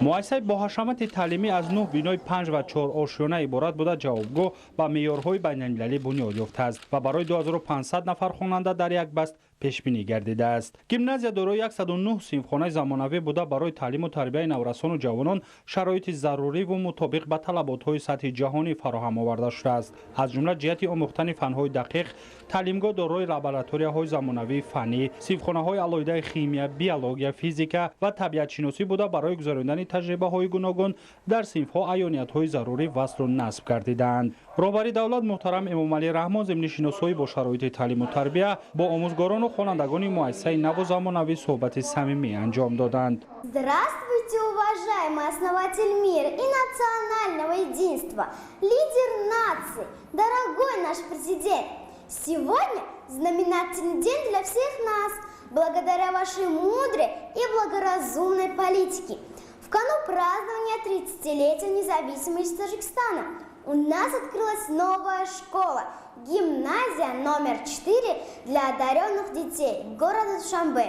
Муассисаи боҳашамати таълимӣ аз 9 бинои 5 ва 4 ошёна иборат буда, ҷавобгӯ ба меъёрҳои байналмилалӣ бунёд ёфтааст ва барои 2500 нафар хонанда дар як баст пешбинӣ гардидааст. Гимназия дорои 109 синфхонаи замонавӣ буда, барои таълиму тарбияи наврасону ҷавонон шароити заруриву мутобиқ ба талаботҳои сатҳи ҷаҳонӣ фароҳам оварда шудааст. Аз ҷумла ҷиҳати омӯхтани фанҳои дақиқ таълимгоҳ дорои лабораторияҳои замонавии фаннӣ, синфхонаҳои алоҳидаи химия, биология, физика ва табиатшиносӣ буда, барои гузарондани таҷрибаҳои гуногун дар синфҳо аёниятҳои зарурӣ васлу насб гардидаанд. Роҳбари давлат муҳтарам Эмомалӣ Раҳмон зимни шиносоӣ бо шароити таълиму тарбия бо омӯзгорону хонандагони муассисаи наву замонавӣ суҳбати самимӣ анҷом доданд. Здравствуйте, уважаемый основатель мира и национального единства, лидер нации, дорогой наш президент! Сегодня знаменательный день для всех нас, благодаря вашей мудрой и благоразумной политике. В кану празднования 30-летия независимости Таджикистана у нас открылась новая школа, гимназия номер 4 для одаренных детей города Душанбе,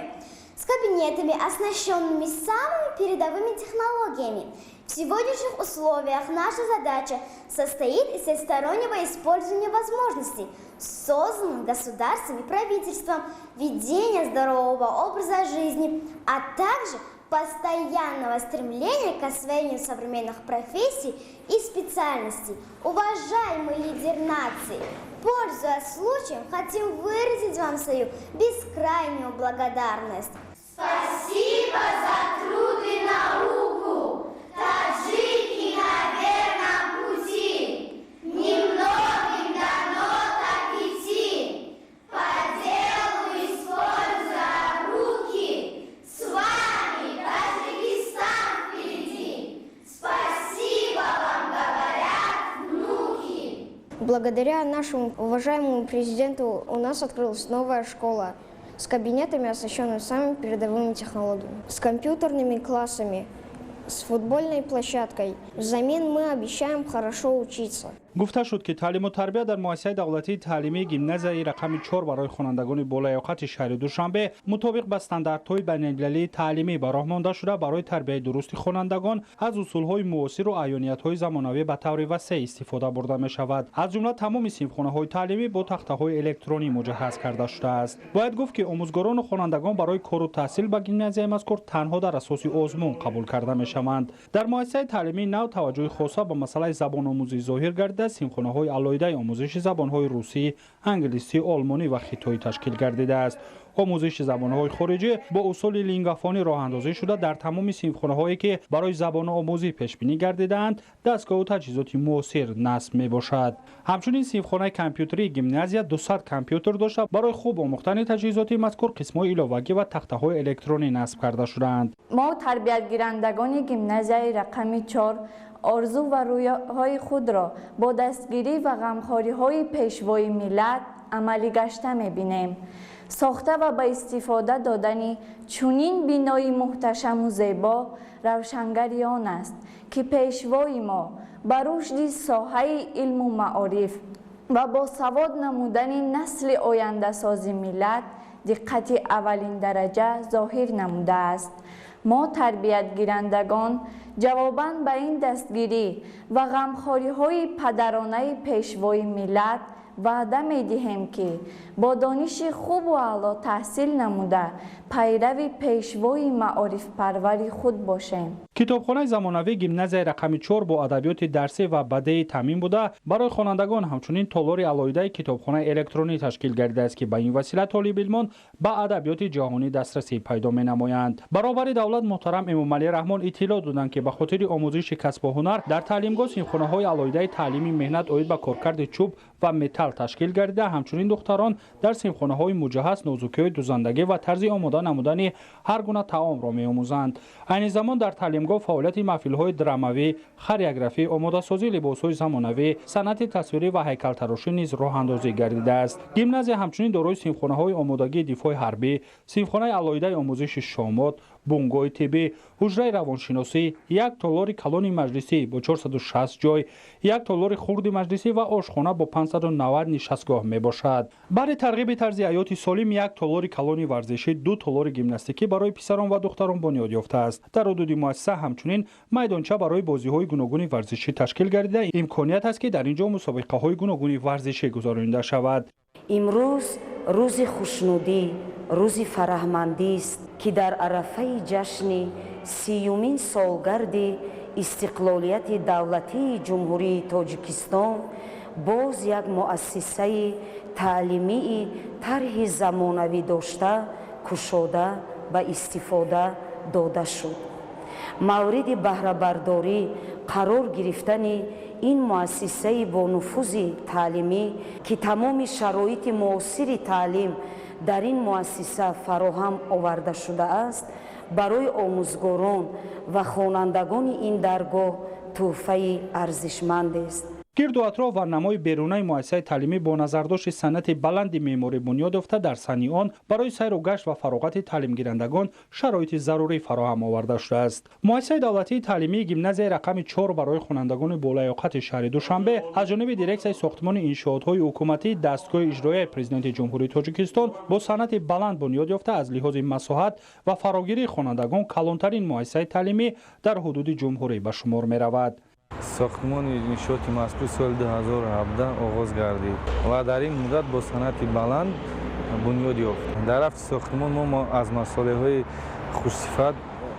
с кабинетами, оснащенными самыми передовыми технологиями. В сегодняшних условиях наша задача состоит из всестороннего использования возможностей, созданных государством и правительством, ведения здорового образа жизни, а также постоянного стремления к освоению современных профессий и специальностей. Уважаемый лидер нации, пользуясь случаем, хотим выразить вам свою бескрайнюю благодарность. Спасибо за труд и науку! Таджики на верном пути! Немногим дано так идти! По делу используя руки! С вами Таджикистан впереди! Спасибо вам, говорят внуки! Благодаря нашему уважаемому президенту у нас открылась новая школа с кабинетами, оснащенными самыми передовыми технологиями, с компьютерными классами, с футбольной площадкой. Взамен мы обещаем хорошо учиться. Гуфта шуд, ки таълиму тарбия дар муассисаи давлатии таълимии гимназияи рақами 4 барои хонандагони болаёқати шаҳри Душанбе мутобиқ ба стандартҳои байналмилалии таълимӣ ба роҳ монда шуда, барои тарбияи дурусти хонандагон аз усулҳои муосиру аёниятҳои замонавӣ ба таври васеъ истифода бурда мешавад. Аз ҷумла тамоми синфхонаҳои таълимӣ бо тахтаҳои электронӣ муҷаҳҳаз карда шудааст. Бояд гуфт, ки омӯзгорону хонандагон барои кору таҳсил ба гимназияи мазкур танҳо дар асоси озмун қабул карда мешаванд. Дар муассисаи таълимии нав таваҷҷӯҳи хоса ба масъалаи забономӯзӣ зоҳир гардида, синфхонаҳои алоҳидаи омӯзиши забонҳои русӣ, англисӣ, олмонӣ ва хитоӣ ташкил гардидааст. Омӯзиши забонҳои хориҷӣ бо усули лингафонӣ роҳандозӣ шуда, дар тамоми синфхонаҳое ки барои забономӯзӣ пешбинӣ гардидаанд, дастгоҳу таҷҳизоти муосир насб мебошад. Ҳамчунин синфхонаи компютерии гимназия 200 компютер дошта, барои хуб омӯхтани таҷҳизоти мазкур қисмҳои иловагӣ ва тахтаҳои электронӣ насб карда шудаанд. Мо тарбиятгирандагони гимназияи рақами 4 орзу ва рӯёҳои худро бо дастгирӣ ва ғамхориҳои пешвои миллат амалӣ гашта мебинем. Сохта ва ба истифода додани чунин бинои муҳташаму зебо равшангари он аст, ки пешвои мо ба рушди соҳаи илму маориф ва босавод намудани насли ояндасози миллат диққати аввалиндараҷа зоҳир намудааст. Мо тарбиятгирандагон ҷавобан ба ин дастгирӣ ва ғамхориҳои падаронаи пешвои миллат ваъда медиҳем, ки бо дониши хубу аъло таҳсил намуда, пайрави пешвои маорифпарвари худ бошем. Китобхонаи замонавии гимназияи рақами 4 бо адабиёти дарсӣ ва бадеӣ таъмин буда, барои хонандагон ҳамчунин толори алоҳидаи китобхонаи электронӣ ташкил гардидааст, ки ба ин васила толибилмон ба адабиёти ҷаҳонӣ дастрасӣ пайдо менамоянд. Баробари давлат муҳтарам Эмомалӣ Раҳмон иттилоъ доданд, ки ба хотири омӯзиши касбу ҳунар дар таълимгоҳ синфхонаҳои алоҳидаи таълими меҳнат оид ба коркарди чӯб ва металл ташкил гардида, ҳамчунин духтарон дар синфхонаҳои муҷаҳҳаз нозукиҳои дузандагӣ ва тарзи омода намудани ҳар гуна таомро меомӯзанд. Айни замон дар таълимгоҳ фаъолияти маҳфилҳои драмавӣ, хореографӣ, омодасозии либосҳои замонавӣ, санъати тасвирӣ ва ҳайкалтарошӣ низ роҳандозӣ гардидааст. Гимназия ҳамчунин дорои синфхонаҳои омодагии дифои ҳарбӣ, синфхонаи алоҳидаи омӯзиши шомот, бунгоҳи тиббӣ, ҳуҷраи равоншиносӣ, як толори калони маҷлисӣ бо 460 ҷой, як толори хурди маҷлисӣ ва ошхона бо 590 нишастгоҳ мебошад. Баъди тарғиби тарзи ҳаёти солим як толори калони варзишӣ, 2 толори гимнастикӣ барои писарон ва духтарон бунёд ёфтааст. Дар ҳудуди муассиса ҳамчунин майдонча барои бозиҳои гуногуни варзишӣ ташкил гардида, имконият аст, ки дар ин ҷо мусобиқаҳои гуногуни варзишӣ гузаронида шавад. Имрӯз рӯзи хушнудӣ, рӯзи фараҳмандист, ки дар арафаи ҷашни 30-юмин солгарди истиқлолияти давлатии Ҷумҳурии Тоҷикистон боз як муассисаи таълимии тарҳи замонавӣ дошта кушода ба истифода дода шуд. Мавриди баҳрабардорӣ қарор гирифтани ин муассисаи бонуфузи таълимӣ, ки тамоми шароити муосири таълим дар ин муассиса фароҳам оварда шудааст, барои омӯзгорон ва хонандагони ин даргоҳ тӯҳфаи арзишмандест. Гирду атроф ва намои берунаи муассисаи таълимӣ бо назардошти санъати баланди меъморӣ бунёд ёфта, дар саҳни он барои сайру гашт ва фароғати таълимгирандагон шароити зарурӣ фароҳам оварда шудааст. Муассисаи давлатии таълимии гимназияи рақами 4 барои хонандагони болаёқати шаҳри Душанбе аз ҷониби дирексияи сохтмони иншоотҳои ҳукуматӣ дастгоҳи иҷроияи Президенти Ҷумҳурии Тоҷикистон бо санъати баланд бунёд ёфта, аз лиҳози масоҳат ва фарогирии хонандагон калонтарин муассисаи таълимӣ дар ҳудуди ҷумҳурӣ ба шумор меравад. Сохтмони иншооти мазкур соли 2017 оғоз гардид ва дар ин муддат бо санъати баланд бунёд ёфт. Дар рафти сохтмон мо аз масолеҳои хушсифат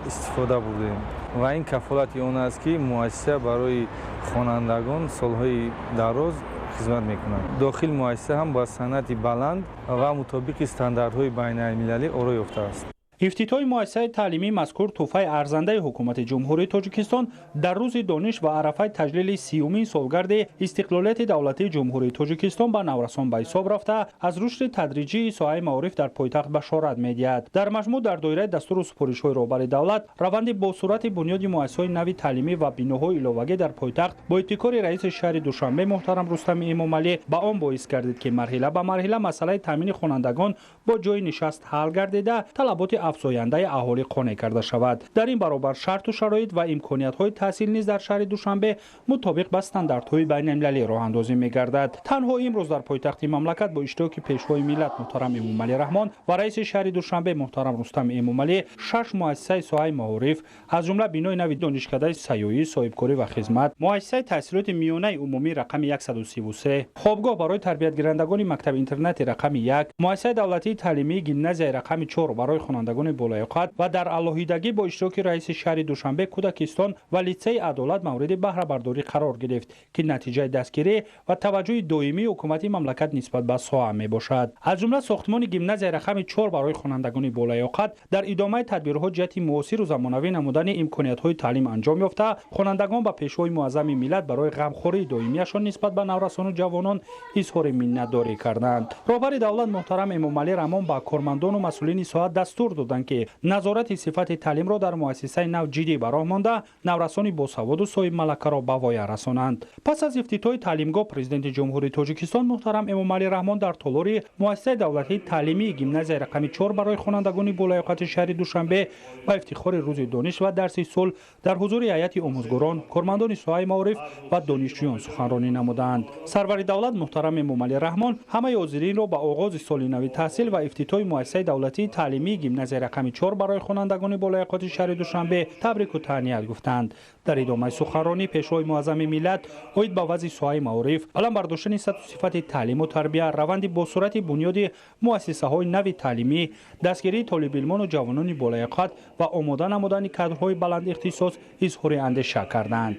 истифода бурдем ва ин кафолати он аст, ки муассиса барои хонандагон солҳои дароз хизмат мекунад. Дохили муассиса ҳам ба санъати баланд ва мутобиқи стандартҳои байналмилалӣ оро ёфтааст. Ифтитоҳи муассисаи таълимии мазкур тӯҳфаи арзандаи ҳукумати Ҷумҳурии Тоҷикистон дар рӯзи дониш ва арафаи таҷлили 30-юмин солгарди истиқлолияти давлатии Ҷумҳурии Тоҷикистон ба наврасон ба ҳисоб рафта, аз рушди тадриҷии соҳаи маориф дар пойтахт башорат медиҳад. Дар маҷмӯъ, дар доираи дастуру супоришҳои роҳбари давлат, раванди босуръати бунёди муассисаҳои нави таълимӣ ва биноҳои иловагӣ дар пойтахт бо ибтикори раиси шаҳри Душанбе муҳтарам Рустами Эмомалӣ ба он боис гардид, ки марҳила ба марҳила масъалаи таъмини хонандагон бо ҷойи нишаст ҳал гардида, талаботи афзояндаи аҳолӣ қонеъ карда шавад. Дар ин баробар шарту шароит ва имкониятҳои таҳсил низ дар шаҳри Душанбе мутобиқ ба стандартҳои байналмилалӣ роҳандозӣ мегардад. Танҳо имрӯз дар пойтахти мамлакат бо иштироки Пешвои миллат муҳтарам Эмомалӣ Раҳмон ва раиси шаҳри Душанбе муҳтарам Рустам Эмомалӣ 6 муассисаи соҳаи маориф, аз ҷумла бинои нави донишкадаи сайёҳӣ, соҳибкорӣ ва хизмат, муассисаи таҳсилоти миёнаи умумӣ рақами 133, хобгоҳ барои тарбиятгирандагони мактаби интернати рақами 1, муассисаи давлатии таълимии гимназияи рақами 4 барои хонандагони болаёқат ва дар алоҳидагӣ бо иштироки раиси шаҳри Душанбе кӯдакистон ва литсейи Адолат мавриди баҳрабардорӣ қарор гирифт, ки натиҷаи дастгирӣ ва таваҷҷӯҳи доимии ҳукумати мамлакат нисбат ба соҳа мебошад. Аз ҷумла сохтмони гимназияи рақами 4 барои хонандагони болаёқат дар идомаи тадбирҳо ҷиҳати муосиру замонавӣ намудани имкониятҳои таълим анҷом ёфта, хонандагон ба Пешвои муаззами миллат барои ғамхории доимияшон нисбат ба наврасону ҷавонон изҳори миннатдорӣ карданд. Роҳбари давлат муҳтарам Эмомалӣ Раҳмон ба кормандону масъулини соҳа дастур доданд, ки назорати сифати таълимро дар муассисаи нав ҷиддӣ ба роҳ монда, наврасони босаводу соҳибмалакаро ба воя расонанд. Пас аз ифтитоҳи таълимгоҳ Президенти Ҷумҳурии Тоҷикистон муҳтарам Эмомалӣ Раҳмон дар толори муассисаи давлатии таълимии гимназияи рақами 4 барои хонандагони болаёқати шаҳри Душанбе ба ифтихори рӯзи дониш ва дарси сулҳ дар ҳузури ҳайати омӯзгорон, кормандони соҳаи маориф ва донишҷӯён суханронӣ намуданд. Сарвари давлат муҳтарам Эмомалӣ Раҳмон ҳамаи ҳозиринро ба оғози соли нави таҳсил ва ифтитоҳи муассисаи давлатии таълимии гимназияи рақами 4 барои хонандагони болаёқати шаҳри Душанбе табрику таҳният гуфтанд. Дар идомаи суханронӣ Пешвои муаззами миллат оид ба вазъи соҳаи маориф, баланд бардоштани сатҳу сифати таълиму тарбия, раванди босуръати бунёди муассисаҳои нави таълимӣ, дастгирии толибилмону ҷавонони болаёқат ва омода намудани кадрҳои баландихтисос изҳори андеша карданд.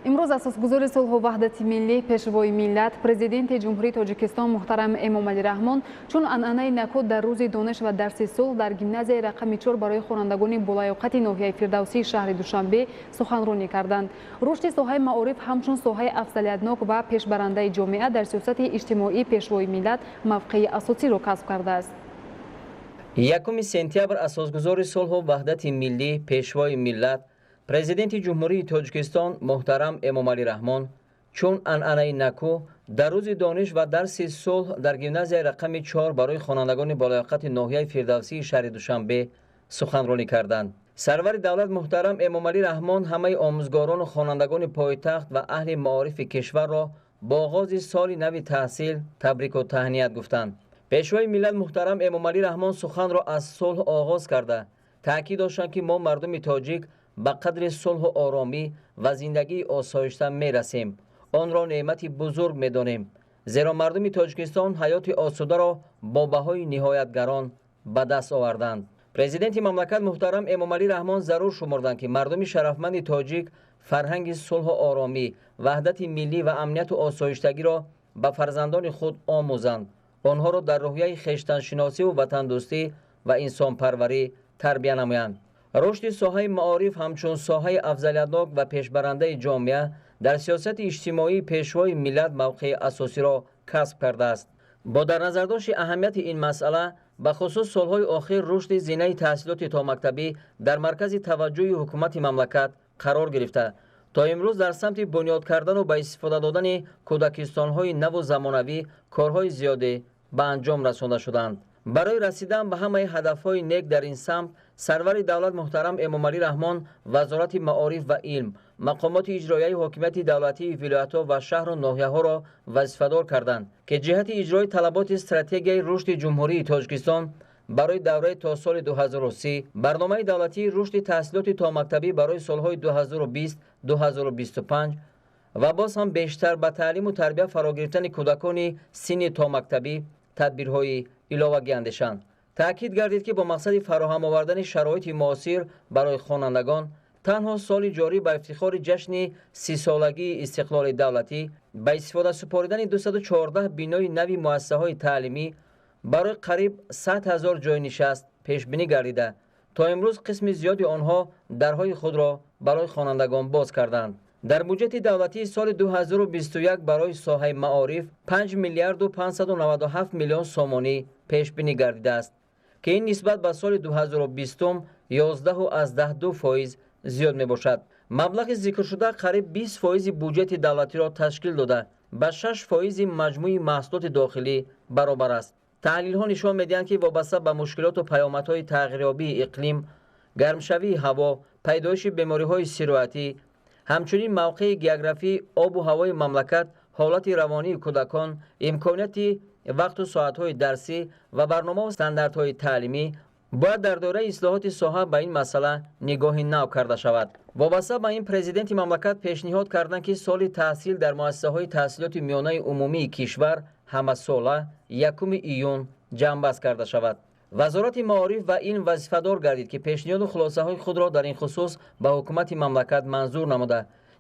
Имрӯз асосгузори сулҳу ваҳдати миллӣ, Пешвои миллат, Президенти Ҷумҳурии Тоҷикистон муҳтарам Эмомалӣ Раҳмон чун анъанаи наку дар рӯзи дониш ва дарси сулҳ дар гимназияи рақами 4 барои хонандагони болаёқати ноҳияи Фирдавсии шаҳри Душанбе суханронӣ карданд. Рушди соҳаи маориф ҳамчун соҳаи афзалиятнок ва пешбарандаи ҷомеа дар сиёсати иҷтимоии Пешвои миллат мавқеи асосиро касб кардааст. 1 сентябр асосгузори сулҳу ваҳдати миллӣ, Пешвои миллат, Президенти Ҷумҳурии Тоҷикистон муҳтарам Эмомалӣ Раҳмон чун анъанаи наку дар рӯзи дониш ва дарси сулҳ дар гимназияи рақами 4 барои хонандагони болаёқати ноҳияи Фирдавсии шаҳри Душанбе суханронӣ карданд. Сарвари давлат муҳтарам Эмомалӣ Раҳмон ҳамаи омӯзгорону хонандагони пойтахт ва аҳли маорифи кишварро бо оғози соли нави таҳсил табрику таҳният гуфтанд. Пешвои миллат муҳтарам Эмомалӣ Раҳмон суханро аз сулҳ оғоз карда, таъкид доштанд, ки мо мардуми тоҷик ба қадри сулҳу оромӣ ва зиндагии осоишта мерасем, онро неъмати бузург медонем, зеро мардуми Тоҷикистон ҳаёти осударо бо баҳои ниҳоятгарон ба даст оварданд. Президенти мамлакат муҳтарам Эмомалӣ Раҳмон зарур шумурданд, ки мардуми шарафманди тоҷик фарҳанги сулҳу оромӣ, ваҳдати миллӣ ва амнияту осоиштагиро ба фарзандони худ омӯзанд, онҳоро дар рӯҳияи хештаншиносиву ватандӯстӣ ва инсонпарварӣ тарбия намоянд. Рушди соҳаи маориф ҳамчун соҳаи афзалиятнок ва пешбарандаи ҷомеа дар сиёсати иҷтимоии Пешвои миллат мавқеи асосиро касб кардааст. Бо дар назардошти аҳамияти ин масъала, ба хусус солҳои охир рушди зинаи таҳсилоти томактабӣ дар маркази таваҷҷӯҳи ҳукумати мамлакат қарор гирифта, то имрӯз дар самти бунёд кардану ба истифода додани кӯдакистонҳои наву замонавӣ корҳои зиёде ба анҷом расонда шуданд. Барои расидан ба ҳамаи ҳадафҳои нек дар ин самт сарвари давлат муҳтарам Эмомалӣ Раҳмон Вазорати маориф ва илм, мақомоти иҷроияи ҳокимияти давлатии вилоятҳо ва шаҳру ноҳияҳоро вазифадор карданд, ки ҷиҳати иҷрои талаботи стратегияи рушди Ҷумҳурии Тоҷикистон барои давраи то соли 2030, барномаи давлатии рушди таҳсилоти томактабӣ барои солҳои 2020-2025 ва боз ҳам бештар ба таълиму тарбия фаро гирифтани кӯдакони синни томактабӣ тадбирҳои иловагӣ андешанд. Таъкид гардид, ки бо мақсади фароҳам овардани шароити муосир барои хонандагон танҳо соли ҷорӣ ба ифтихори ҷашни 30-солагии истиқлоли давлатӣ ба истифода супоридани 214 бинои нави муассисаҳои таълимӣ барои қариб 100 000 ҷойнишаст пешбинӣ гардида, то имрӯз қисми зиёди онҳо дарҳои худро барои хонандагон боз карданд. Дар буҷети давлатии соли 2021 барои соҳаи маориф 5 миллиарду 597 миллион сомонӣ пешбинӣ гардидааст, ки ин нисбат ба соли 2020 11,2% зиёд мебошад. Маблағи зикршуда қариб 20% буҷети давлатиро ташкил дода, ба 6% маҷмӯи маҳсулоти дохилӣ баробар аст. Таҳлилҳо нишон медиҳанд, ки вобаста ба мушкилоту паёмадҳои тағйирёбии иқлим, гармшавии ҳаво, пайдоиши бемориҳои сироятӣ, ҳамчунин мавқеи географии обу ҳавои мамлакат, ҳолати равонии кӯдакон, имконияти вақту соатҳои дарсӣ ва барномаву стандартҳои таълимӣ бояд дар доираи ислоҳоти соҳа ба ин масъала нигоҳи нав карда шавад. Вобаста ба ин президенти мамлакат пешниҳод карданд, ки соли таҳсил дар муассисаҳои таҳсилоти миёнаи умумии кишвар ҳамасола 1 июн ҷамъбаст карда шавад. Вазорати маориф ва илм вазифадор гардид, ки пешниҳоду хулосаҳои худро дар ин хусус ба ҳукумати мамлакат манзур намуда,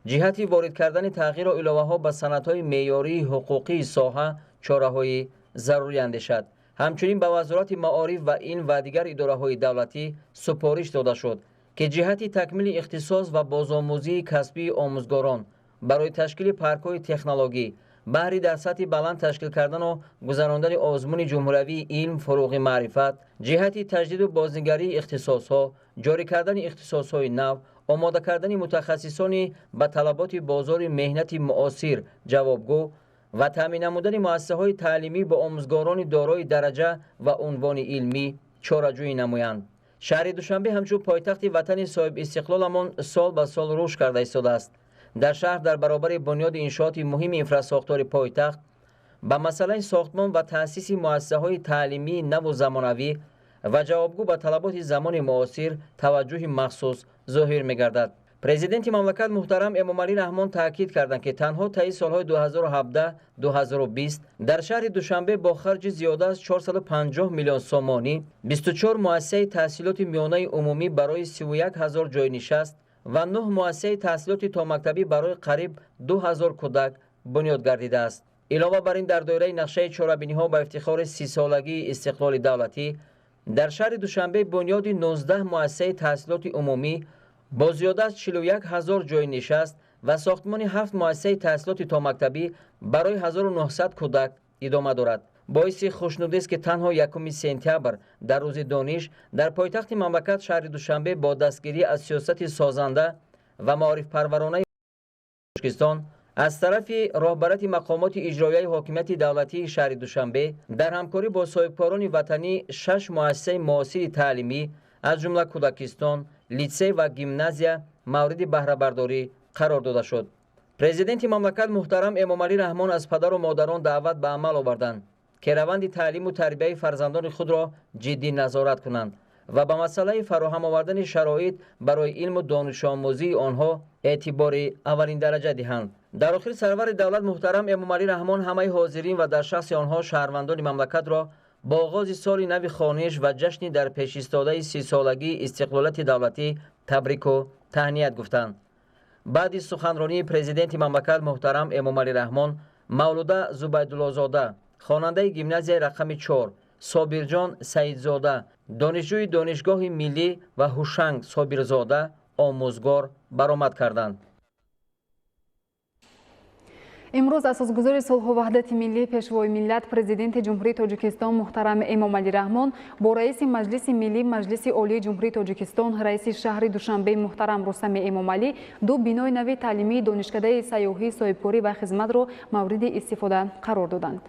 ҷиҳати ворид кардани тағйиру иловаҳо ба санадҳои меъёрии ҳуқуқии соҳа чораҳои зарурӣ андешад. Ҳамчунин ба Вазорати маориф ва илм ва дигар идораҳои давлатӣ супориш дода шуд, ки ҷиҳати такмили ихтисос ва бозомӯзии касбии омӯзгорон барои ташкили паркҳои технологӣ, баҳри дар сатҳи баланд ташкил кардану гузарондани озмуни ҷумҳуриявии илм, фуруғи маърифат, ҷиҳати таҷдиду бознигарии ихтисосҳо, ҷорӣ кардани ихтисосҳои нав, омода кардани мутахассисони ба талаботи бозори меҳнати муосир ҷавобгӯ ва таъмин намудани муассисаҳои таълимӣ бо омӯзгорони дорои дараҷа ва унвони илмӣ чораҷӯӣ намоянд. Шаҳри Душанбе ҳамчун пойтахти ватани соҳибистиқлоламон сол ба сол рушд карда истодааст. Дар шаҳр дар баробари бунёди иншооти муҳими инфрасохтори пойтахт ба масъалаи сохтмон ва таъсиси муассисаҳои таълимии наву замонавӣ ва ҷавобгӯ ба талаботи замони муосир таваҷҷӯҳи махсус зоҳир мегардад. Президенти мамлакат муҳтарам Эмомалӣ Раҳмон таъкид карданд, ки танҳо таи солҳои 2017-2020 дар шаҳри Душанбе бо харҷи зиёда аз 450 миллион сомонӣ 24 муассисаи таҳсилоти миёнаи умумӣ барои 31 ҳазор ҷойнишаст ва 9 муассисаи таҳсилоти томактабӣ барои қариб 2 ҳазор кӯдак бунёд гардидааст. Илова бар ин, дар доираи нақшаи чорабиниҳо ба ифтихори 30-солагии истиқлоли давлатӣ дар шаҳри Душанбе бунёди 19 муассисаи таҳсилоти умумӣ бо зиёда аз 41 ҳазор ҷойнишаст ва сохтмони 7 муассисаи таҳсилоти томактабӣ барои 1900 кӯдак идома дорад. Боиси хушнудист, ки танҳо 1 сентябр дар рӯзи дониш дар пойтахти мамлакат шаҳри Душанбе бо дастгирӣ аз сиёсати созанда ва маорифпарваронаи Тоҷикистон аз тарафи роҳбарияти мақомоти иҷроияи ҳокимияти давлатии шаҳри Душанбе дар ҳамкорӣ бо соҳибкорони ватанӣ 6 муассисаи муосири таълимӣ аз ҷумла кӯдакистон, литсей ва гимназия мавриди баҳрабардорӣ қарор дода шуд. Президенти мамлакат муҳтарам Эмомалӣ Раҳмон аз падару модарон даъват ба амал оварданд, ки раванди таълиму тарбияи фарзандони худро ҷиддӣ назорат кунанд ва ба масъалаи фароҳам овардани шароит барои илму донишомӯзии онҳо эътибори аввалиндараҷа диҳанд. Дар охир сарвари давлат муҳтарам Эмомалӣ Раҳмон ҳамаи ҳозирин ва дар шахси онҳо шаҳрвандони мамлакатро бо оғози соли нави хониш ва ҷашни дар пешистодаи 30-солагии истиқлолияти давлатӣ табрику таҳният гуфтанд. Баъди суханронии президенти мамлакат муҳтарам Эмомалӣ Раҳмон, Мавлуда Зубайдуллозода, хонандаи гимназияи рақами 4, Собирҷон Саидзода, донишҷӯи Донишгоҳи миллӣ ва Ҳушанг Собирзода омӯзгор баромад карданд. Имрӯз асосгузори сулҳу ваҳдати миллӣ, пешвои миллат, президенти Ҷумҳурии Тоҷикистон муҳтарам Эмомалӣ Раҳмон бо раиси Маҷлиси миллӣ Маҷлиси Олии Ҷумҳурии Тоҷикистон, раиси шаҳри Душанбе муҳтарам Рустами Эмомалӣ ду бинои нави таълимии донишкадаи сайёҳӣ, соҳибкорӣ ва хизматро мавриди истифода қарор доданд.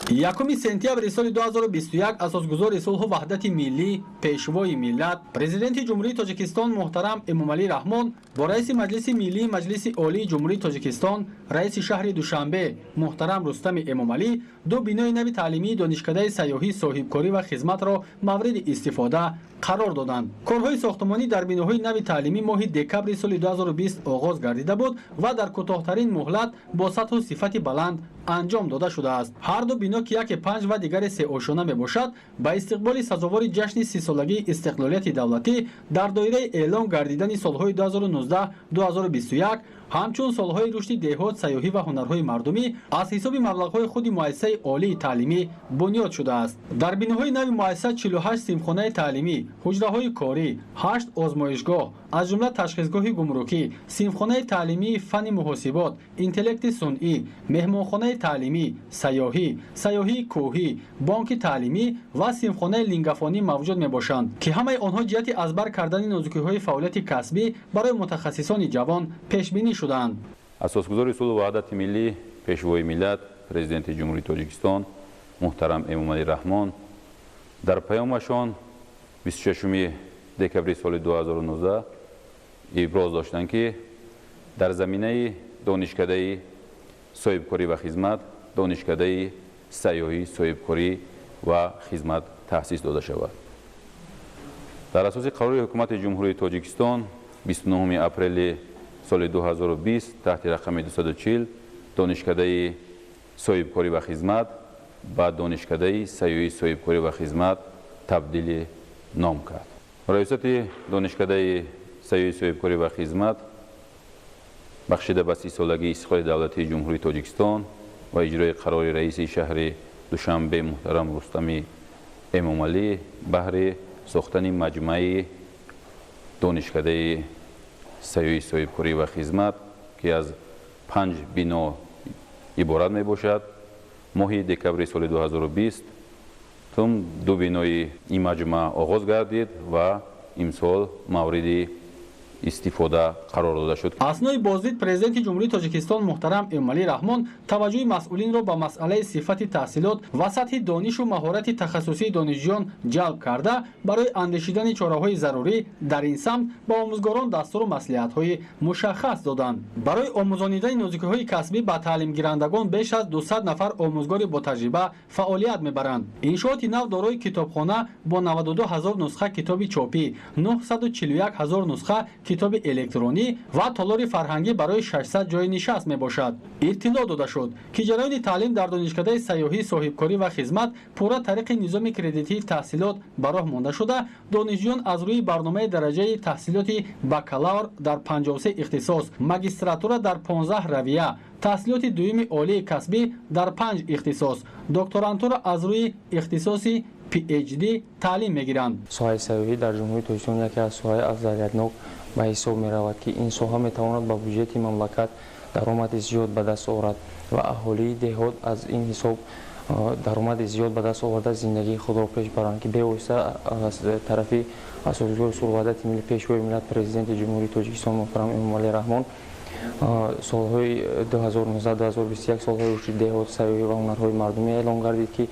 1 сентябри соли 2021 асосгузори сулҳу ваҳдати миллӣ, пешвои миллат, президенти Ҷумҳурии Тоҷикистон муҳтарам Эмомалӣ Раҳмон бо раиси Маҷлиси миллии Маҷлиси Олии Ҷумҳурии Тоҷикистон, раиси шаҳри Душанбе муҳтарам Рустами Эмомалӣ ду бинои нави таълимии донишкадаи сайёҳӣ, соҳибкорӣ ва хизматро мавриди истифода қарор доданд. Корҳои сохтмонӣ дар биноҳои нави таълимӣ моҳи декабри соли 2020 оғоз гардида буд ва дар кӯтоҳтарин муҳлат бо сатҳу сифати баланд анҷом дода шудааст. Ҳар ду бино ки яке 5 ва дигаре 3 ошёна мебошад, ба истиқболи сазовори ҷашни 30-солагии истиқлолияти давлатӣ дар доираи эълон гардидани солҳои 2019-2021 ҳамчун солҳои рушди деҳот, сайёҳӣ ва ҳунарҳои мардумӣ аз ҳисоби маблағҳои худи муассисаи олии таълимӣ бунёд шудааст. Дар биноҳои нави муассиса 48 синфхонаи таълимӣ, ҳуҷраҳои корӣ, 8 озмоишгоҳ, аз ҷумла ташхисгоҳи гумрукӣ, синфхонаи таълимии фанни муҳосибот, интеллекти сунъӣ, меҳмонхонаи таълимӣ, сайёҳӣ, сайёҳии кӯҳӣ, бонки таълимӣ ва синфхонаи лингафонӣ мавҷуд мебошанд, ки ҳамаи онҳо ҷиҳати аз бар кардани нозукиҳои фаъолияти касбӣ барои мутахассисони ҷавон пешбинӣ шуданд. Асосгузори сулҳу ваҳдати миллӣ, пешвои миллат, Президенти Ҷумҳурии Тоҷикистон муҳтарам Эмомалӣ Раҳмон дар паёмашон 26 декабри соли 2019 иброз доштанд, ки дар заминаи донишкадаи соҳибкорӣ ва хизмат донишкадаи сайёҳӣ, соҳибкорӣ ва хизмат таъсис дода шавад. Дар асоси қарори Ҳукумати Ҷумҳурии Тоҷикистон 29 апрели соли 2020 таҳти рақами 240 донишкадаи соҳибкорӣ ва хизмат ба донишкадаи сайёҳӣ, соҳибкорӣ ва хизмат табдили ном кард. Раёсати донишкадаи сайёҳӣ, соҳибкорӣ ва хизмат бахшида ба 30-солагии истиқлоли давлатии Ҷумҳурии Тоҷикистон ва иҷрои қарори раиси шаҳри Душанбе муҳтарам Рустами Эмомалӣ баҳри сохтани маҷмӯаи донишкадаи сайёҳӣ, соҳибкорӣ ва хизмат, ки аз 5 бино иборат мебошад, моҳи декабри соли 2020 тум 2 бинои ин маҷмӯа оғоз гардид ва имсол мавриди истифода қарор дода шуд. Аснои боздид Президенти Ҷумҳурии Тоҷикистон муҳтарам Эмомалӣ Раҳмон таваҷҷӯҳи масъулинро ба масъалаи сифати таҳсилот ва сатҳи донишу маҳорати тахассусии донишҷӯён ҷалб карда, барои андешидани чораҳои зарурӣ дар ин самт ба омӯзгорон дастуру маслиҳатҳои мушаххас доданд. Барои омӯзонидани нозукиҳои касбӣ ба таълимгирандагон беш аз 200 нафар омӯзгори ботаҷриба фаъолият мебаранд. Иншооти нав дорои китобхона бо 92 ҳазор нусха китоби чопӣ, 941 ҳазор нусха китоби электронӣ ва толори фарҳангӣ барои 600 ҷои нишаст мебошад. Иттилоъ дода шуд, ки ҷараёни таълим дар донишкадаи сайёҳӣ, соҳибкорӣ ва хизмат пурра тариқи низоми кредитии таҳсилот ба роҳ монда шуда, донишҷӯён аз рӯи барномаи дараҷаи таҳсилоти бакалавр дар 53 ихтисос, магистратура дар 15 равия, таҳсилоти дуюми олии касбӣ дар 5 ихтисос, докторантура аз рӯи ихтисоси PhD таълим мегиранд. Соҳаи сайёҳӣ дар Ҷумҳурии Тоҷикистон яке аз соҳаи афзалиятнок ба ҳисоб меравад, ки ин соҳа метавонад ба буҷети мамлакат даромади зиёд ба даст оварад ва аҳолии деҳот аз ин ҳисоб даромади зиёд ба даст оварда зиндагии худро пеш баранд, ки бевосита аз тарафи Асосгузори сулҳу ваҳдати миллӣ, Пешвои миллат, Президенти Ҷумҳурии Тоҷикистон муҳтарам Эмомалӣ Раҳмон солҳои 2019-2021 солҳои рушди деҳот, сайёҳӣ ва ҳунарҳои мардумӣ эълон гардид, ки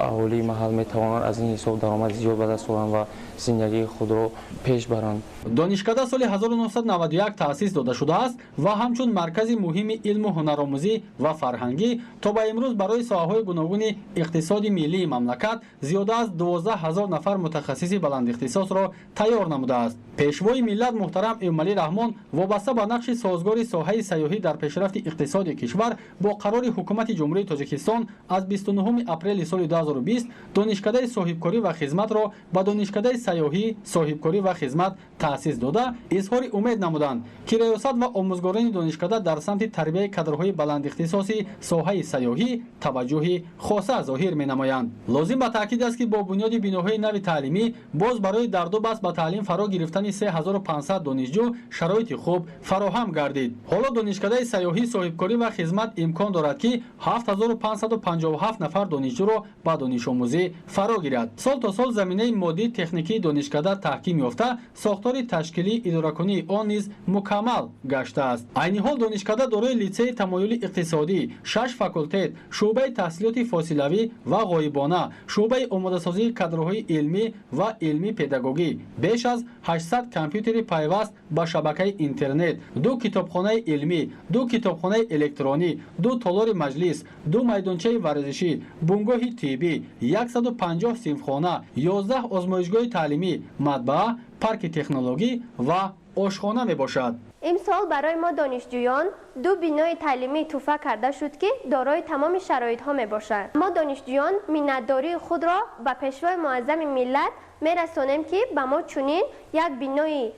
аҳолии маҳал метавонанд аз ин ҳисоб даромади зиёд ба даст оваранд ва зиндагии худро пеш баранд. Донишкада соли 1991 таъсис дода шудааст ва ҳамчун маркази муҳими илму ҳунаромӯзӣ ва фарҳангӣ то ба имрӯз барои соҳаҳои гуногуни иқтисоди миллии мамлакат зиёда аз 12 ҳазор нафар мутахассиси баландихтисосро тайёр намудааст. Пешвои миллат муҳтарам Эмомалӣ Раҳмон вобаста ба нақши созгори соҳаи сайёҳӣ дар пешрафти иқтисоди кишвар бо қарори Ҳукумати Ҷумҳурии Тоҷикистон аз 29 апрели соли 2020 донишкадаи соҳибкорӣ ва хизматро ба донишкадаи сайёҳӣ, соҳибкорӣ ва хизмат таъсис дода, изҳори умед намуданд, ки раёсат ва омӯзгорони донишкада дар самти тарбияи кадрҳои баландихтисоси соҳаи сайёҳӣ таваҷҷӯҳи хоса зоҳир менамоянд. Лозим ба таъкид аст, ки бо бунёди биноҳои нави таълимӣ боз барои дар ду баст ба таълим фаро гирифтани 3500 донишҷӯ шароити хуб фароҳам гардид. Ҳоло донишкадаи сайёҳӣ, соҳибкорӣ ва хизмат имкон дорад, ки 7557 нафар донишҷӯро ба донишомӯзӣ фаро гирад. Сол то сол заминаи моддии техникии донишкада таҳким ёфта, сохтори ташкилии идоракунии он низ мукаммал гаштааст. Айни ҳол донишкада дорои литсеи тамоюли иқтисодӣ, 6 факултет, шӯъбаи таҳсилоти фосилавӣ ва ғоибона, шӯъбаи омодасозии кадрҳои илмӣ ва илмӣ-педагогӣ, беш аз 800 компютери пайваст ба шабакаи интернет, 2 китобхонаи илмӣ, 2 китобхонаи электронӣ, 2 толори маҷлис, 2 майдончаи варзишӣ, бунгоҳи тиббӣ, 150 синфхона, 11 озмоишгоҳи таълимӣ, матбаа, парки технологӣ ва ошхона мебошад. Имсол барои мо донишҷӯён 2 бинои таълимӣ тӯҳфа карда шуд, ки дорои тамоми шароитҳо мебошад. Мо донишҷӯён миннатдории худро ба Пешвои муаззами миллат мерасонем, ки ба мо чунин як бинои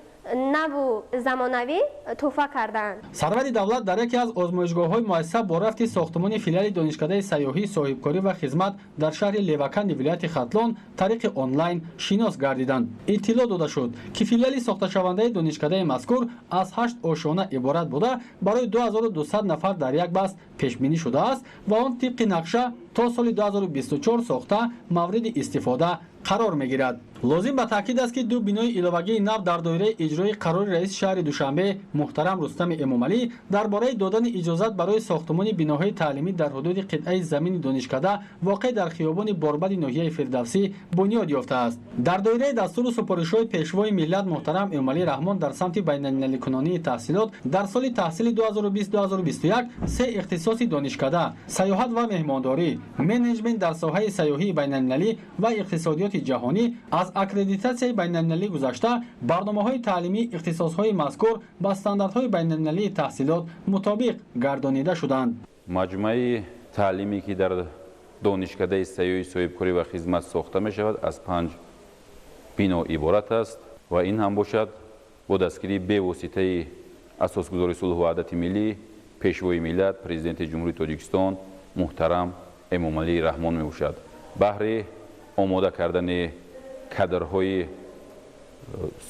наву замонавӣ тӯҳфа кардаанд. Сарвари давлат дар яке аз озмоишгоҳҳои муассиса бо рафти сохтмони филиали донишкадаи сайёҳӣ, соҳибкорӣ ва хизмат дар шаҳри Леваканди вилояти Хатлон тариқи онлайн шинос гардиданд. Иттилоъ дода шуд, ки филиали сохташавандаи донишкадаи мазкур аз 8 ошёна иборат буда, барои 2200 нафар дар як баст пешбинӣ шудааст ва он тибқи нақша то соли 2024 сохта мавриди истифода Қарор мегирад. Лозим ба таъкид аст, ки ду бинои иловагии нав дар доираи иҷрои қарори раиси шаҳри Душанбе муҳтарам Рустами Эмомалӣ дар бораи додани иҷозат барои сохтумони биноҳои таълимӣ дар ҳудуди қитъаи замини донишкада воқеъ дар хиёбони Борбади ноҳияи Фирдавсӣ бунёд ёфтааст. Дар доираи дастуру супоришҳои Пешвои миллат муҳтарам Эмомалӣ Раҳмон дар самти байналмилаликунонии таҳсилот дар соли таҳсили 2020-2021 се ихтисоси донишкада: сайёҳат ва меҳмондорӣ, менеҷмент дар соҳаи сайёҳии байналмилалӣ ва иқтисодиёти ҷаҳонӣ аз аккредитатсияи байналмилалӣ гузашта, барномаҳои таълимии ихтисосҳои мазкур ба стандартҳои байналмилалии таҳсилот мутобиқ гардонида шуданд. Маҷмӯаи таълимӣ, ки дар донишкадаи сайёҳӣ, соҳибкорӣ ва хизмат сохта мешавад, аз панҷ бино иборат аст ва ин ҳам бошад бо дастгирии бевоситаи Асосгузори сулҳу ваҳдати миллӣ, Пешвои миллат, Президенти Ҷумҳурии Тоҷикистон муҳтарам Эмомалӣ Раҳмон мебошад. Баҳри омода кардани кадрҳои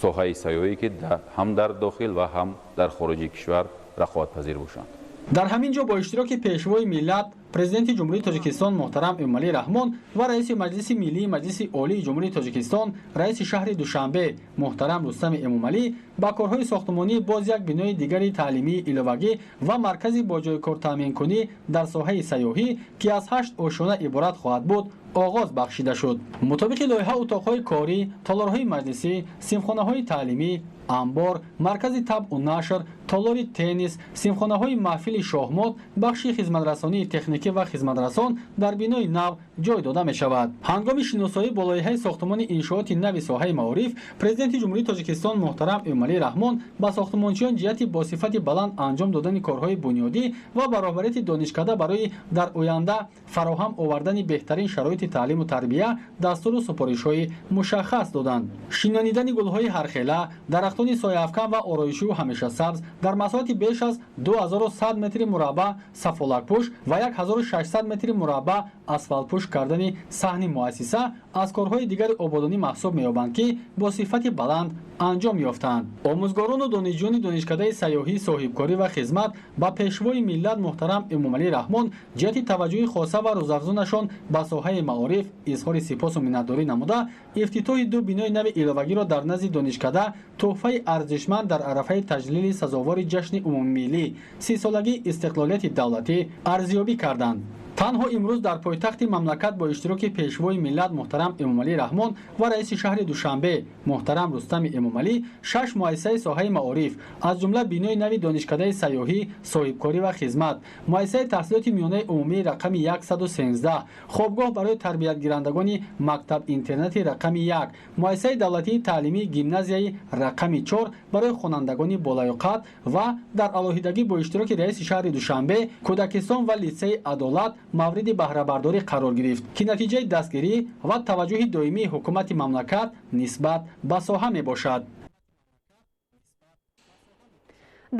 соҳаи сайёҳӣ, ки ҳам дар дохил ва ҳам дар хориҷи кишвар рақобатпазир бошанд. Дар ҳамин ҷо бо иштироки Пешвои миллат, Президенти Ҷумҳурии Тоҷикистон муҳтарам Эмомалӣ Раҳмон ва раиси Маҷлиси Миллии Маҷлиси Олии Ҷумҳурии Тоҷикистон, раиси шаҳри Душанбе муҳтарам Рустами Эмомалӣ ба корҳои сохтмонии боз як бинои дигари таълимии иловагӣ ва маркази бо ҷойкор таъминкунӣ дар соҳаи сайёҳӣ, ки аз ҳашт ошёна иборат хоҳад буд, оғоз бахшида шуд. Мутобиқи лоиҳа, утоқҳои корӣ, толорҳои маҷлисӣ, синфхонаҳои таълимӣ, амбор, маркази табъу нашр, толори теннис, синфхонаҳои маҳфили шоҳмот, бахши хизматрасонии техникӣ ва хизматрасон дар бинои нав ҷой дода мешавад. Ҳангоми шиносоӣ бо лоиҳаи сохтмони иншооти нави соҳаи маориф, Президенти Ҷумҳурии Тоҷикистон муҳтарам Эмомалӣ Раҳмон ба сохтмончиён ҷиҳати бо сифати баланд анҷом додани корҳои бунёдӣ ва ба роҳбарияти донишкада барои дар оянда фароҳам овардани беҳтарин шароити таълиму тарбия дастуру супоришҳои мушаххас доданд. Шинонидани гулҳои ҳархела, дарахтони сояафкан ва ороишию ҳамешасабз дар масоҳати беш аз 2100 метри мураббаъ сафолакпӯш ва 1600 метри мураббаъ асфалтпӯш кардани саҳни муассиса аз корҳои дигари ободонӣ маҳсуб меёбанд, ки бо сифати баланд анҷом ёфтанд. Омӯзгорону донишҷӯёни донишкадаи сайёҳӣ, соҳибкорӣ ва хизмат ба Пешвои миллат муҳтарам Эмомалӣ Раҳмон ҷиҳати таваҷҷӯҳи хоса ва рӯзафзунашон ба соҳаи маориф изҳори сипосу миннатдорӣ намуда, ифтитоҳи ду бинои нави иловагиро дар назди донишкада тӯҳфаи арзишманд дар арафаи таҷлили сазовори ҷашни умумимиллӣ, 30-солагии истиқлолияти давлатӣ арзёбӣ карданд. Танҳо имрӯз дар пойтахти мамлакат бо иштироки Пешвои миллат муҳтарам Эмомалӣ Раҳмон ва раиси шаҳри Душанбе муҳтарам Рустами Эмомалӣ шаш муассисаи соҳаи маориф, аз ҷумла бинои нави донишкадаи сайёҳӣ, соҳибкорӣ ва хизмат, муассисаи таҳсилоти миёнаи умумии рақами 113, хобгоҳ барои тарбиятгирандагони мактаб-интернати рақами 1, муассисаи давлатии таълимии гимназияи рақами 4 барои хонандагони болаёқат ва дар алоҳидагӣ бо иштироки раиси шаҳри Душанбе кӯдакистон ва литсеи Адолат мавриди баҳрабардорӣ қарор гирифт, ки натиҷаи дастгирӣ ва таваҷҷӯҳи доимии ҳукумати мамлакат нисбат ба соҳа мебошад.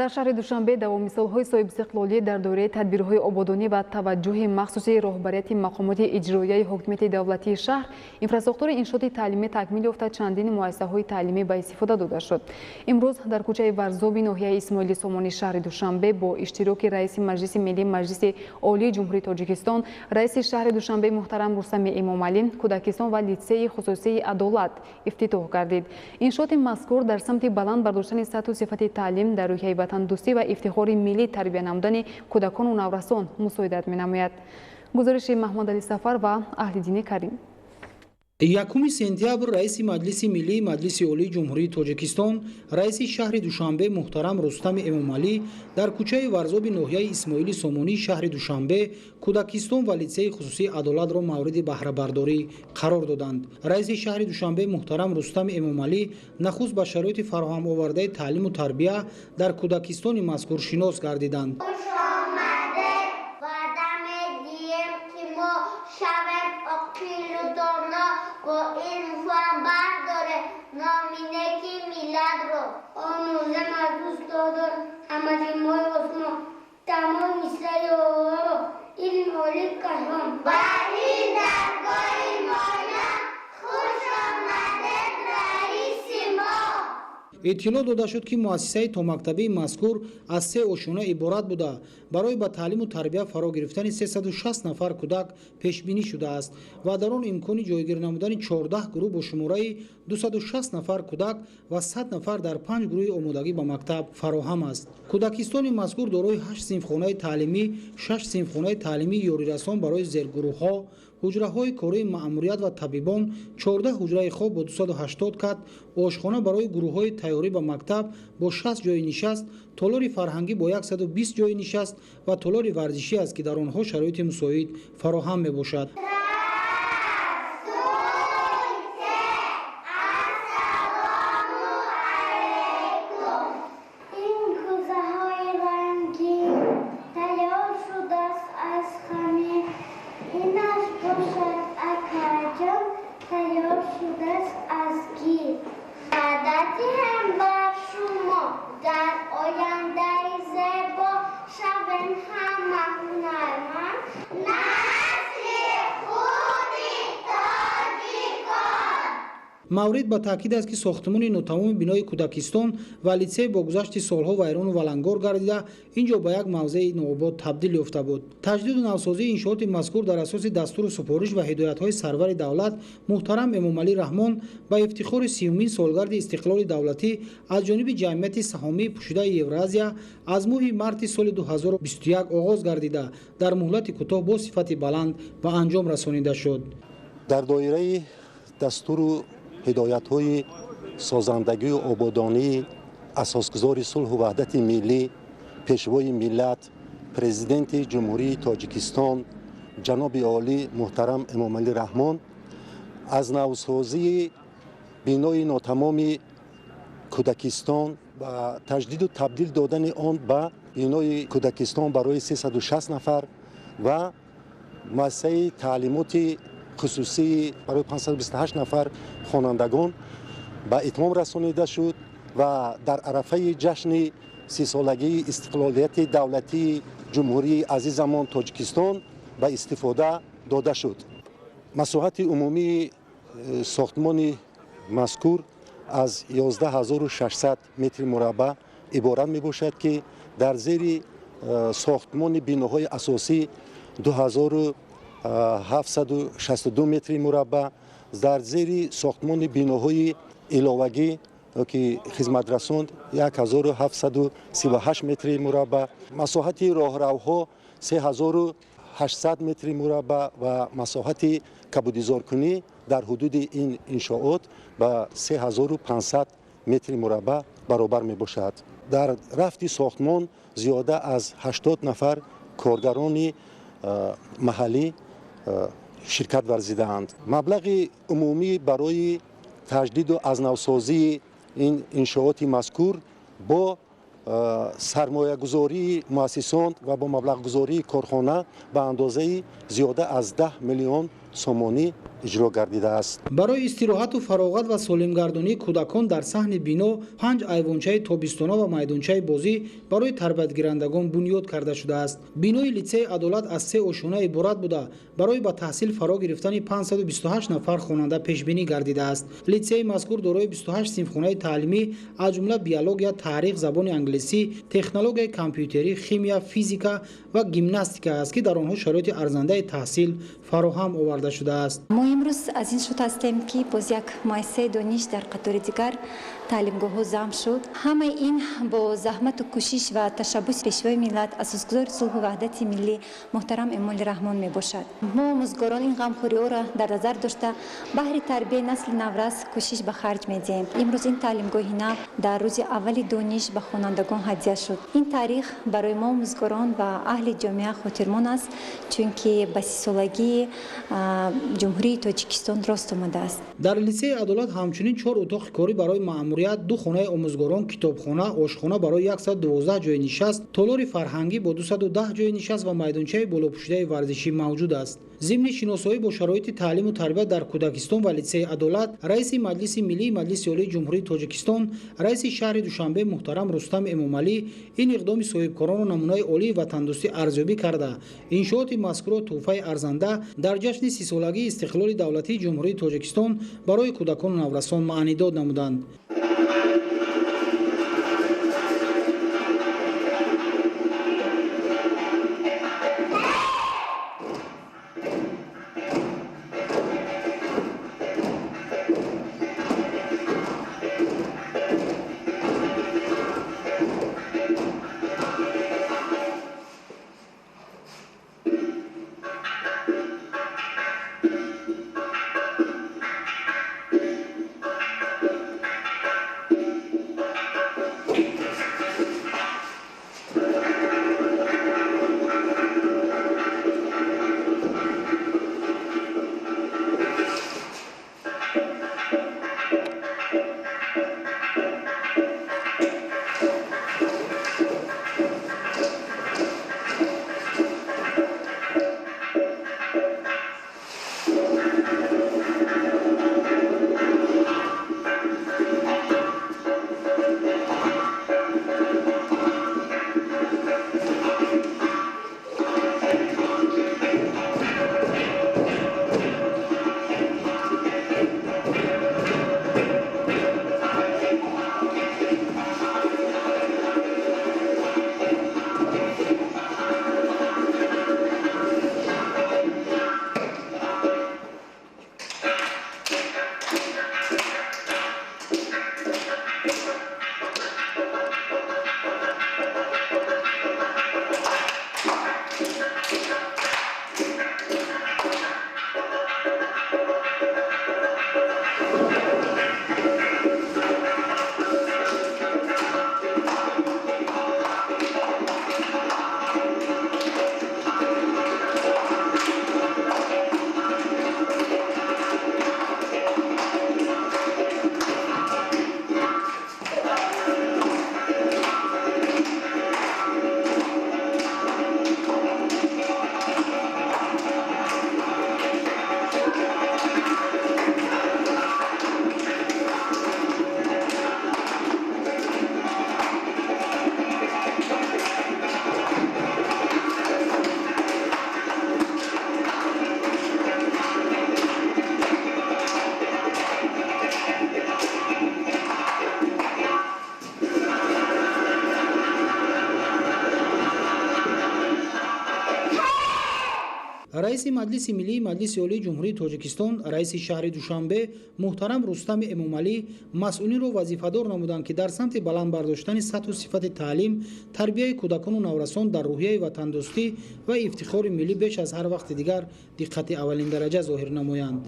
Дар шаҳри Душанбе давоми солҳои соҳибистиқлолӣ дар доираи тадбирҳои ободонӣ ва таваҷҷӯҳи махсуси роҳбарияти мақомоти иҷроияи ҳокимияти давлатии шаҳр инфрасохтори иншооти таълимӣ такмил ёфта, чандин муассисаҳои таълимӣ ба истифода дода шуд. Имрӯз дар кӯчаи Варзоби ноҳияи Исмоили Сомонӣ шаҳри Душанбе бо иштироки раиси Маҷлиси Миллии Маҷлиси Олии Ҷумҳурии Тоҷикистон, раиси шаҳри Душанбе муҳтарам Рустами Эмомалӣ кӯдакистон ва литсеи хусусии Адолат ифтитоҳ гардид. Иншооти мазкур дар самти баланд бардоштани сатҳу сифати таълим, дар рӯҳияи ватандӯстӣ ва ифтихори миллӣ тарбия намудани кӯдакону наврасон мусоидат менамояд. Гузориши Маҳмадалӣ Сафар ва Аҳлиддини Карим. 1 сентябр раиси Маҷлиси Миллии Маҷлиси Олии Ҷумҳурии Тоҷикистон, раиси шаҳри Душанбе муҳтарам Рустами Эмомалӣ дар кӯчаи Варзоби ноҳияи Исмоили Сомонии шаҳри Душанбе кӯдакистон ва литсеи хусусии Адолатро мавриди баҳрабардорӣ қарор доданд. Раиси шаҳри Душанбе муҳтарам Рустами Эмомалӣ нахуст ба шароити фароҳам овардаи таълиму тарбия дар кӯдакистони мазкур шинос гардиданд. Иттилоъ дода шуд, ки муассисаи томактабии мазкур аз се ошёна иборат буда, барои ба таълиму тарбия фаро гирифтани 360 нафар кӯдак пешбинӣ шудааст ва дар он имкони ҷойгир намудани 14 гурӯҳ бо шумораи 260 нафар кӯдак ва 100 нафар дар 5 гурӯҳи омодагӣ ба мактаб фароҳам аст. Кӯдакистони мазкур дорои 8 синфхонаи таълимӣ, 6 синфхонаи таълимии ёрирасон барои зергурӯҳҳо, ҳуҷраҳои кории маъмурият ва табибон, 14 ҳуҷраи хоб бо 280 кат, ошхона барои гурӯҳҳои тайёрӣ ба мактаб бо 60 ҷойи нишаст, толори фарҳангӣ бо 120 ҷойи нишаст ва толори варзишӣ аст, ки дар онҳо шароити мусоид фароҳам мебошад. Маврид ба таъкид аст, ки сохтмони нотамоми бинои кӯдакистон ва литсей бо гузашти солҳо вайрону валангор гардида, ин ҷо ба як мавзеи нообод табдил ёфта буд. Таҷдиду навсозии иншооти мазкур дар асоси дастуру супориш ва ҳидоятҳои сарвари давлат муҳтарам Эмомалӣ Раҳмон ба ифтихори 30-умин солгарди истиқлоли давлатӣ аз ҷониби ҷамъияти саҳомии пӯшидаи Евразия аз моҳи марти соли 2021 оғоз гардида, дар муҳлати кӯтоҳ бо сифати баланд ба анҷом расонида шуд. Дар доираи дастуру ҳидоятҳои созандагию ободонии асосгузори сулҳу ваҳдати миллӣ, пешвои миллат, президенти Ҷумҳурии Тоҷикистон ҷаноби олӣ муҳтарам Эмомалӣ Раҳмон аз навсозии бинои нотамоми кӯдакистон ва таҷдиду табдил додани он ба бинои кӯдакистон барои 360 нафар ва муассисаи таълимоти хусусии барои 528 нафар хонандагон ба итмом расонида шуд ва дар арафаи ҷашни 30-солагии истиқлолияти давлатии Ҷумҳурии азизамон Тоҷикистон ба истифода дода шуд. Масоҳати умумии сохтмони мазкур аз 11600 метри мураббаъ иборат мебошад, ки дар зери сохтмони биноҳои асосӣ 2762 метри мураббаъ, дар зери сохтмони биноҳои иловагӣ ки хизматрасон 1738 метри мураббаъ, масоҳати роҳравҳо 3800 метри мураббаъ ва масоҳати кабудизоркунӣ дар ҳудуди ин иншоот ба 3500 метри мураббаъ баробар мебошад. Дар рафти сохтмон зиёда аз 80 нафар коргарони маҳаллӣ ширкат варзидаанд. Маблағи умумӣ барои таҷдиду азнавсозии ин иншооти мазкур бо сармоягузории муассисон ва бо маблағгузории корхона ба андозаи зиёда аз 10 миллион сомонӣ иҷро гардидааст. Барои истироҳату фароғат ва солимгардонии кӯдакон дар саҳни бино 5 айвончаи тобистона ва майдончаи бозӣ барои тарбиятгирандагон бунёд карда шудааст. Бинои литсеи Адолат аз се ошёна иборат буда, барои ба таҳсил фаро гирифтани 528 нафар хонанда пешбинӣ гардидааст. Литсеи мазкур дорои 28 синфхонаи таълимӣ аз ҷумла биология, таърих, забони англисӣ, технологияи компютерӣ, химия, физика ва гимнастика аст, ки дар онҳо шароити арзандаи таҳсил фароҳам оварда шудааст. Мо имрӯз аз ин шод ҳастем, ки боз як муассисаи дониш дар қатори дигар таълимгоҳҳо зам шуд. Ҳамаи ин бо заҳмату кӯшиш ва ташаббуси пешвои миллат, асосгузори сулҳу ваҳдати миллӣ муҳтарам Эмомалӣ Раҳмон мебошад. Мо омӯзгорон ин ғамхориҳоро дар назар дошта, баҳри тарбияи насли наврас кӯшиш ба харҷ медиҳем. Имрӯз ин таълимгоҳи нав дар рӯзи аввали дониш ба хонандагон ҳадя шуд. Ин таърих барои мо омӯзгорон ва аҳли ҷомеа хотирмон аст, чунки ба 30-солагии Ҷумҳурии Тоҷикистон рост омадааст. Дар литсеи Адолат ҳамчунин 4 утоқи корӣ барои маъмурият, 2 хонаи омӯзгорон, китобхона, ошхона барои 112 ҷойи нишаст, толори фарҳангӣ бо 210 ҷойи нишаст ва майдончаи болопӯшидаи варзишӣ мавҷуд аст. Зимни шиносоӣ бо шароити таълиму тарбият дар кӯдакистон ва литсеи Адолат, раиси Маҷлиси Миллии Маҷлиси Олии Ҷумҳурии Тоҷикистон, раиси шаҳри Душанбе муҳтарам Рустам Эмомалӣ ин иқдоми соҳибкоронро намунаи олии ватандӯстӣ арзёбӣ карда, иншооти мазкурро тӯҳфаи арзанда дар ҷашни 30-солагии истиқлоли давлатии Ҷумҳурии Тоҷикистон барои кӯдакону наврасон маънидод намуданд. Раиси Маҷлиси Миллии Маҷлиси Олии Ҷумҳурии Тоҷикистон, раиси шаҳри Душанбе муҳтарам Рустами Эмомалӣ масъулинро вазифадор намуданд, ки дар самти баланд бардоштани сатҳу сифати таълим, тарбияи кӯдакону наврасон дар рӯҳияи ватандӯстӣ ва ифтихори миллӣ беш аз ҳар вақти дигар диққати аввалиндараҷа зоҳир намоянд.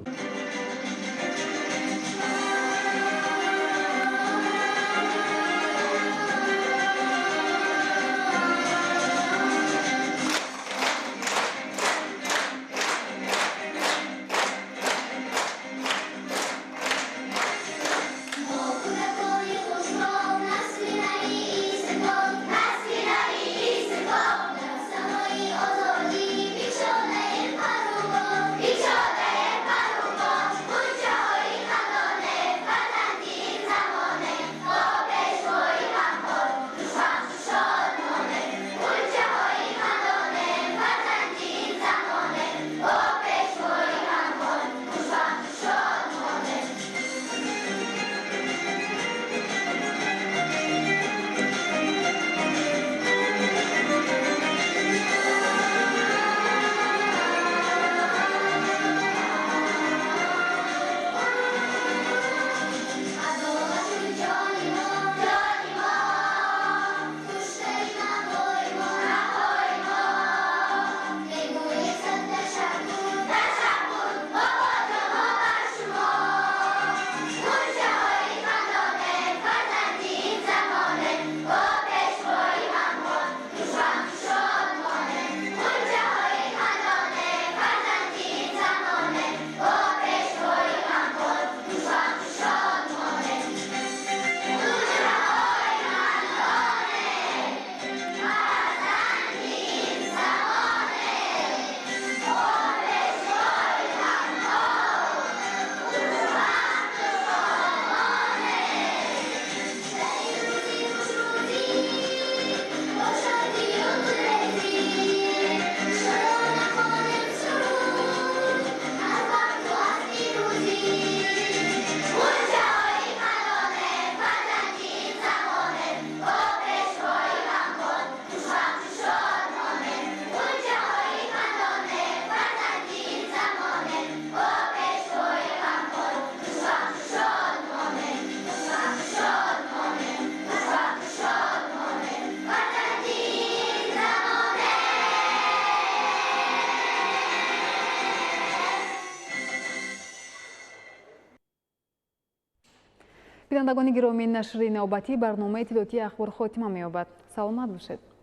Бинандагони гиромӣ, нашри навбатии барномаи иттилоотии Ахбор хотима меёбад. Саломат бошед.